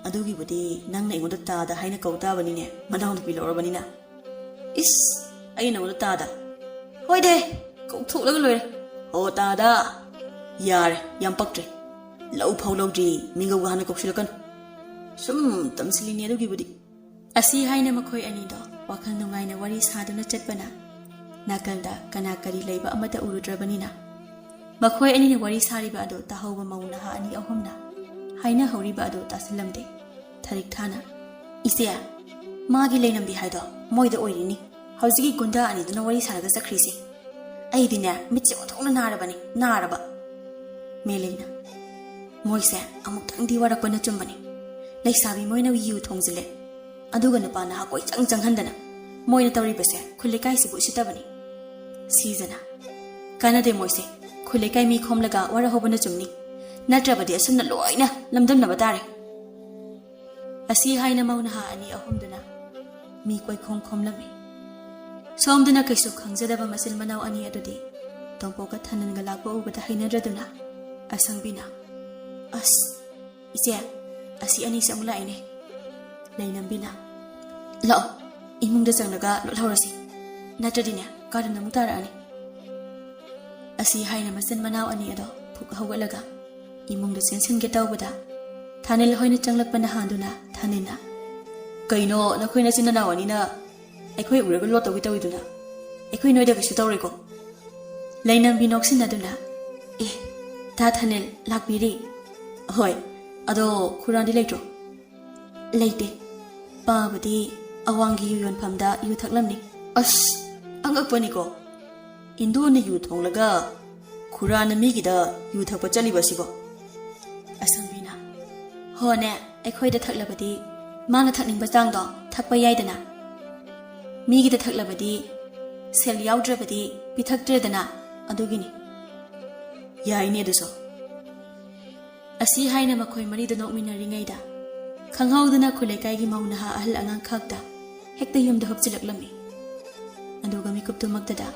"ꯑꯗꯨꯒꯤꯕꯨꯗꯤ ꯅꯪꯅ ꯑꯩꯉꯣꯟꯗ ꯇꯥꯗ ꯍꯥꯏꯅ ꯀꯧ ꯇꯥꯕꯅꯤꯅꯦ, ꯃꯅꯥꯎꯅꯨꯄꯤ ꯂꯧꯔꯕꯅꯤꯅ꯫" "ꯏꯁ, ꯑꯩꯅ ꯅꯉꯣꯟꯗ ꯇꯥꯗ?" "ꯍꯣꯏꯗꯦ, ꯀꯧꯊꯣꯛꯂꯒ ꯂꯣꯏꯔꯦ꯫ ꯑꯣ, ꯇꯥꯗ? ꯌꯥꯔꯦ, ꯌꯥꯝ ꯄꯛꯇ꯭ꯔꯦ꯫ ꯂꯧ ꯐꯥꯎ ꯂꯧꯗ꯭ꯔꯤ, ꯃꯤꯡꯒꯧꯒ ꯍꯥꯟꯅ ꯀꯧꯁꯤꯜꯂꯛꯀꯅꯨ꯫ ꯁꯨꯝ ꯇꯝꯁꯤꯜꯂꯤꯅꯦ ꯑꯗꯨꯒꯤꯕꯨꯗꯤ꯫ ꯑꯁꯤ ꯍꯥꯏꯅ ꯃꯈꯣꯏ ꯑꯅꯤꯗꯣ ꯋꯥꯈꯜ ꯅꯨꯡꯉꯥꯏꯅ ꯋꯥꯔꯤ ꯁꯥꯗꯨꯅ ꯆꯠꯄꯅ, ꯅꯥꯀꯜꯗ ꯀꯅꯥ ꯀꯔꯤ ꯂꯩꯕ ꯑꯃꯠꯇ ꯎꯔꯨꯗ꯭ꯔꯕꯅꯤꯅ, ꯃꯈꯣꯏ ꯑꯅꯤꯅ ꯋꯥꯔꯤ ꯁꯥꯔꯤꯕ ꯑꯗꯨ ꯇꯥꯍꯧꯕ ꯃꯧ ꯅꯍꯥ ꯑꯅꯤ ꯑꯍꯨꯝꯅ ꯍꯥꯏꯅꯍꯧꯔꯤꯕ ꯑꯗꯨ ꯇꯥꯁꯤꯜꯂꯝꯗꯦ꯫ ꯊꯔꯤꯛ ꯊꯥꯅ, "ꯏꯆꯦ, ꯃꯥꯒꯤ ꯂꯩꯅꯝꯕꯤ ꯍꯥꯏꯗꯣ ꯃꯣꯏꯗ ꯑꯣꯏꯔꯤꯅꯤ꯫ ꯍꯧꯖꯤꯛꯀꯤ ꯒꯨꯟꯗꯥ ꯑꯅꯤꯗꯨꯅ ꯋꯥꯔꯤ ꯁꯥꯔꯒ ꯆꯠꯈ꯭ꯔꯤꯁꯦ꯫ ꯑꯩꯗꯤꯅꯦ, ꯃꯤꯠꯁꯦ ꯑꯣꯟꯊꯣꯛꯅ ꯅꯥꯔꯕꯅꯤ, ꯅꯥꯔꯕ꯫" ꯃꯦꯂꯩꯅ, "ꯃꯣꯏꯁꯦ ꯑꯃꯨꯛꯇꯪꯗꯤ ꯋꯥꯔꯛꯄꯅ ꯆꯨꯝꯕꯅꯤ꯫ ꯂꯩꯁꯥꯕꯤ ꯃꯣꯏꯅ ꯌꯨ ꯊꯣꯡꯖꯤꯜꯂꯦ, ꯑꯗꯨꯒ ꯅꯨꯄꯥ ꯅꯍꯥ ꯀꯣꯏꯆꯪ ꯆꯪꯍꯟꯗꯅ꯫ ꯃꯣꯏꯅ ꯇꯧꯔꯤꯕꯁꯦ ꯈꯨꯜ ꯂꯩꯀꯥꯏꯁꯤꯕꯨ ꯎꯁꯤꯠꯇꯕꯅꯤ꯫" ꯁꯤꯖꯅ, "ꯀꯥꯟꯅꯗꯦ ꯃꯣꯏꯁꯦ꯫ ꯈꯨꯜ ꯂꯩꯀꯥꯏ ꯃꯤ ꯈꯣꯝꯂꯒ ꯋꯥꯔꯍꯧꯕꯅ ꯆꯨꯝꯅꯤ꯫ ꯅꯠꯇ꯭ꯔꯕꯗꯤ ꯑꯁꯨꯝꯅ ꯂꯣꯏꯅ ꯂꯝꯗꯝꯅꯕ ꯇꯥꯔꯦ꯫" ꯑꯁꯤ ꯍꯥꯏꯅ ꯃꯧ ꯅꯍꯥ ꯑꯅꯤ ꯑꯍꯨꯝꯗꯨꯅ ꯃꯤ ꯀꯣꯏꯈꯣꯝ ꯈꯣꯝꯂꯝꯃꯤ꯫ ꯁꯣꯝꯗꯅ ꯀꯩꯁꯨ ꯈꯪꯖꯗꯕ ꯃꯆꯤꯟ ꯃꯅꯥꯎ ꯑꯅꯤ ꯑꯗꯨꯗꯤ ꯇꯣꯝꯄꯣꯛꯀ ꯊꯥꯅꯜꯒ ꯂꯥꯛꯄ ꯎꯕꯗ ꯍꯩꯅꯗ꯭ꯔꯗꯨꯅ, ꯑꯁꯪꯕꯤꯅ, "ꯑꯁ, ꯏꯆꯦ, ꯑꯁꯤ ꯑꯅꯤꯁꯦ ꯑꯃꯨꯛ ꯂꯥꯛꯏꯅꯦ꯫" ꯂꯩꯅꯝꯕꯤꯅ, "ꯂꯥꯛꯑꯣ, ꯏꯃꯨꯡꯗ ꯆꯪꯂꯒ ꯂꯣꯠꯍꯧꯔꯁꯤ, ꯅꯠꯇ꯭ꯔꯗꯤꯅꯦ ꯀꯥꯔꯟ ꯑꯃꯨꯛ ꯇꯥꯔꯛꯑꯅꯤ꯫" ꯑꯁꯤ ꯍꯥꯏꯅ ꯃꯆꯤꯟ ꯃꯅꯥꯎ ꯑꯅꯤ ꯑꯗꯣ ꯐꯨꯛ ꯍꯧꯒꯠꯂꯒ ꯏꯃꯨꯡꯗ ꯆꯦꯟꯁꯤꯟꯒꯦ ꯇꯧꯕꯗ, ꯊꯥꯅꯤꯜ ꯍꯣꯏꯅ ꯆꯪꯂꯛꯄꯅ ꯍꯥꯟꯗꯨꯅ ꯊꯥꯅꯤꯜꯅ, "ꯀꯩꯅꯣ, ꯅꯈꯣꯏ ꯅꯆꯤꯟ ꯅꯅꯥꯎ ꯑꯅꯤꯅ ꯑꯩꯈꯣꯏ ꯎꯔꯒ ꯂꯣꯠꯇꯧꯒꯦ ꯇꯧꯔꯤꯗꯨꯅ? ꯑꯩꯈꯣꯏ ꯅꯣꯏꯗ ꯀꯩꯁꯨ ꯇꯧꯔꯣꯏꯀꯣ?" ꯂꯩꯅꯝꯕꯤ ꯅꯣꯛꯁꯤꯟꯅꯗꯨꯅ, "ꯑꯦ, ꯇꯥ ꯊꯥꯅꯤꯜ ꯂꯥꯛꯄꯤꯔꯤ꯫ ꯍꯣꯏ, ꯑꯗꯣ ꯈꯨꯔꯥꯟꯗꯤ ꯂꯩꯇ꯭ꯔꯣ?" "ꯂꯩꯇꯦ꯫ ꯄꯥꯕꯗꯤ ꯑꯋꯥꯡꯒꯤ ꯌꯨ ꯌꯣꯟꯐꯝꯗ ꯌꯨ ꯊꯛꯂꯝꯅꯤ꯫" "ꯑꯁ, ꯑꯉꯛꯄꯅꯤꯀꯣ꯫ ꯏꯟꯗꯣꯅ ꯌꯨ ꯊꯣꯡꯂꯒ ꯈꯨꯔꯥꯅ ꯃꯤꯒꯤꯗ ꯌꯨ ꯊꯛꯄ ꯆꯠꯂꯤꯕ ꯑꯁꯤꯕꯣ?" ꯑꯁꯪꯕꯤꯅ, "ꯍꯣꯅꯦ, ꯑꯩꯈꯣꯏꯗ ꯊꯛꯂꯕꯗꯤ ꯃꯥꯅ ꯊꯛꯅꯤꯡꯕ ꯆꯥꯡꯗꯣ ꯊꯛꯄ ꯌꯥꯏꯗꯅ꯫ ꯃꯤꯒꯤꯗ ꯊꯛꯂꯕꯗꯤ ꯁꯦꯜ ꯌꯥꯎꯗ꯭ꯔꯕꯗꯤ ꯄꯤꯊꯛꯇ꯭ꯔꯦꯗꯅ, ꯑꯗꯨꯒꯤꯅꯤ꯫" "ꯌꯥꯏꯅꯦ ꯑꯗꯨꯁꯨ꯫" ꯑꯁꯤ ꯍꯥꯏꯅ ꯃꯈꯣꯏ ꯃꯔꯤꯗꯨ ꯅꯣꯛꯃꯤꯟꯅꯔꯤꯉꯩꯗ, ꯈꯪꯍꯧꯗꯅ ꯈꯨꯜ ꯂꯩꯀꯥꯏꯒꯤ ꯃꯧ ꯅꯍꯥ ꯑꯍꯜ ꯑꯉꯥꯡ ꯈꯛꯇ ꯍꯦꯛꯇ ꯌꯨꯝꯗ ꯍꯨꯞꯆꯤꯜꯂꯛꯂꯝꯃꯤ꯫ ꯑꯗꯨꯒ ꯃꯤꯀꯨꯞꯇꯨꯃꯛꯇꯗ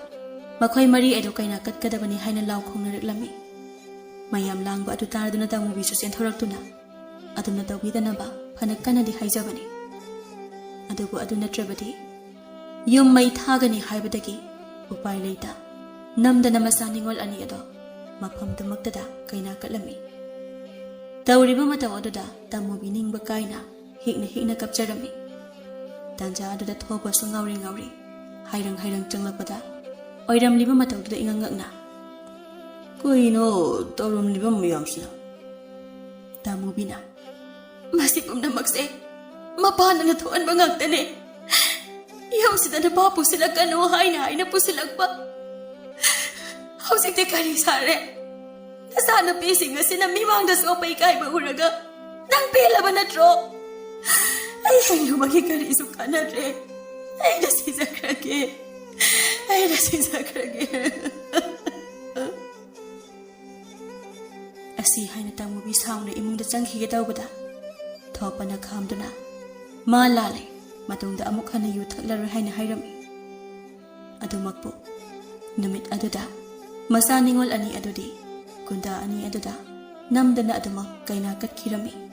ꯃꯈꯣꯏ ꯃꯔꯤ ꯑꯗꯨ ꯀꯩꯅꯥ ꯀꯠꯀꯗꯕꯅꯤ ꯍꯥꯏꯅ ꯂꯥꯎ ꯈꯣꯡꯅꯔꯛꯂꯝꯃꯤ꯫ ꯃꯌꯥꯝ ꯂꯥꯡꯕ ꯑꯗꯨ ꯇꯥꯔꯗꯨꯅ ꯇꯥꯃꯨꯕꯤꯁꯨ ꯆꯦꯟꯊꯣꯔꯛꯇꯨꯅ, "ꯑꯗꯨꯝꯅ ꯇꯧꯕꯤꯗꯅꯕ ꯐꯅ ꯀꯟꯅꯗꯤ ꯍꯥꯏꯖꯕꯅꯤ꯫ ꯑꯗꯨꯕꯨ ꯑꯗꯨ ꯅꯠꯇ꯭ꯔꯕꯗꯤ ꯌꯨꯝ ꯃꯩ ꯊꯥꯒꯅꯤ ꯍꯥꯏꯕꯗꯒꯤ ꯎꯄꯥꯏ ꯂꯩꯇ ꯅꯝꯗꯅ ꯃꯆꯥ ꯅꯤꯉꯣꯜ ꯑꯅꯤ ꯑꯗꯣ ꯃꯐꯝꯗꯨꯃꯛꯇꯗ ꯀꯩꯅꯥ ꯀꯠꯂꯝꯃꯤ꯫" ꯇꯧꯔꯤꯕ ꯃꯇꯧ ꯑꯗꯨꯗ ꯇꯥꯃꯨꯕꯤ ꯅꯤꯡꯕ ꯀꯥꯏꯅ ꯍꯤꯛꯅ ꯍꯤꯛꯅ ꯀꯞꯆꯔꯝꯃꯤ꯫ ꯇꯥꯟꯖꯥ ꯑꯗꯨꯗ ꯊꯣꯛꯄꯁꯨ ꯉꯥꯎꯔꯤ ꯉꯥꯎꯔꯤ ꯍꯥꯏꯔꯪ ꯍꯥꯏꯔꯪ ꯆꯪꯂꯛꯄꯗ ꯑꯣꯏꯔꯝꯂꯤꯕ ꯃꯇꯧꯗꯨꯗ ꯏꯉꯛ ꯉꯛꯅ, "ꯀꯩꯅꯣ ꯇꯧꯔꯝꯂꯤꯕ ꯃꯌꯥꯝꯁꯤꯅ?" ꯇꯥꯃꯨꯕꯤꯅ, "ꯃꯁꯤ ꯄꯨꯝꯅꯃꯛꯁꯦ ꯃꯄꯥꯅꯅ ꯊꯣꯛꯍꯟꯕ ꯉꯥꯛꯇꯅꯦ꯫ ꯌꯨꯝꯁꯤꯗ ꯅꯨꯄꯥ ꯄꯨꯁꯤꯜꯂꯛꯀꯅꯨ ꯍꯥꯏꯅ ꯍꯥꯏꯅ ꯄꯨꯁꯤꯜꯂꯛꯄ꯫ ꯍꯧꯖꯤꯛꯇꯤ ꯀꯔꯤ ꯁꯥꯔꯦ? ꯅꯆꯥꯅꯨꯄꯤꯁꯤꯡ ꯑꯁꯤꯅ ꯃꯤꯃꯥꯡꯗ ꯆꯣꯞꯄ ꯏꯀꯥꯏꯕ ꯎꯔꯒ ꯅꯪ ꯄꯦꯜꯂꯕ ꯅꯠꯇ꯭ꯔꯣ? ꯑꯩ ꯍꯤꯡꯂꯨꯕꯒꯤ ꯀꯔꯤꯁꯨ ꯀꯥꯟꯅꯗ꯭ꯔꯦ꯫ ꯑꯩꯅ ꯁꯤꯖꯈ꯭ꯔꯒꯦ꯫ ꯑꯩꯅ ꯁꯤꯖꯈ꯭ꯔꯒꯦ꯫" ꯑꯁꯤ ꯍꯥꯏꯅ ꯇꯥꯃꯨꯕꯤ ꯁꯥꯎꯅ ꯏꯃꯨꯡꯗ ꯆꯪꯈꯤꯒꯦ ꯇꯧꯕꯗ, ꯊꯣꯛꯄꯅ ꯈꯥꯝꯗꯨꯅ, "ꯃꯥ ꯂꯥꯜꯂꯦ, ꯃꯇꯨꯡꯗ ꯑꯃꯨꯛ ꯍꯟꯅ ꯌꯨ ꯊꯛꯂꯔꯣꯏ" ꯍꯥꯏꯅ ꯍꯥꯏꯔꯝꯃꯤ꯫ ꯑꯗꯨꯃꯛꯄꯨ ꯅꯨꯃꯤꯠ ꯑꯗꯨꯗ ꯃꯆꯥ ꯅꯤꯉꯣꯜ ꯑꯅꯤ ꯑꯗꯨꯗꯤ ꯒꯨꯟꯗꯥ ꯑꯅꯤ ꯑꯗꯨꯗ ꯅꯝꯗꯅ ꯑꯗꯨꯃꯛ ꯀꯩꯅꯥ ꯀꯠꯈꯤꯔꯝꯃꯤ꯫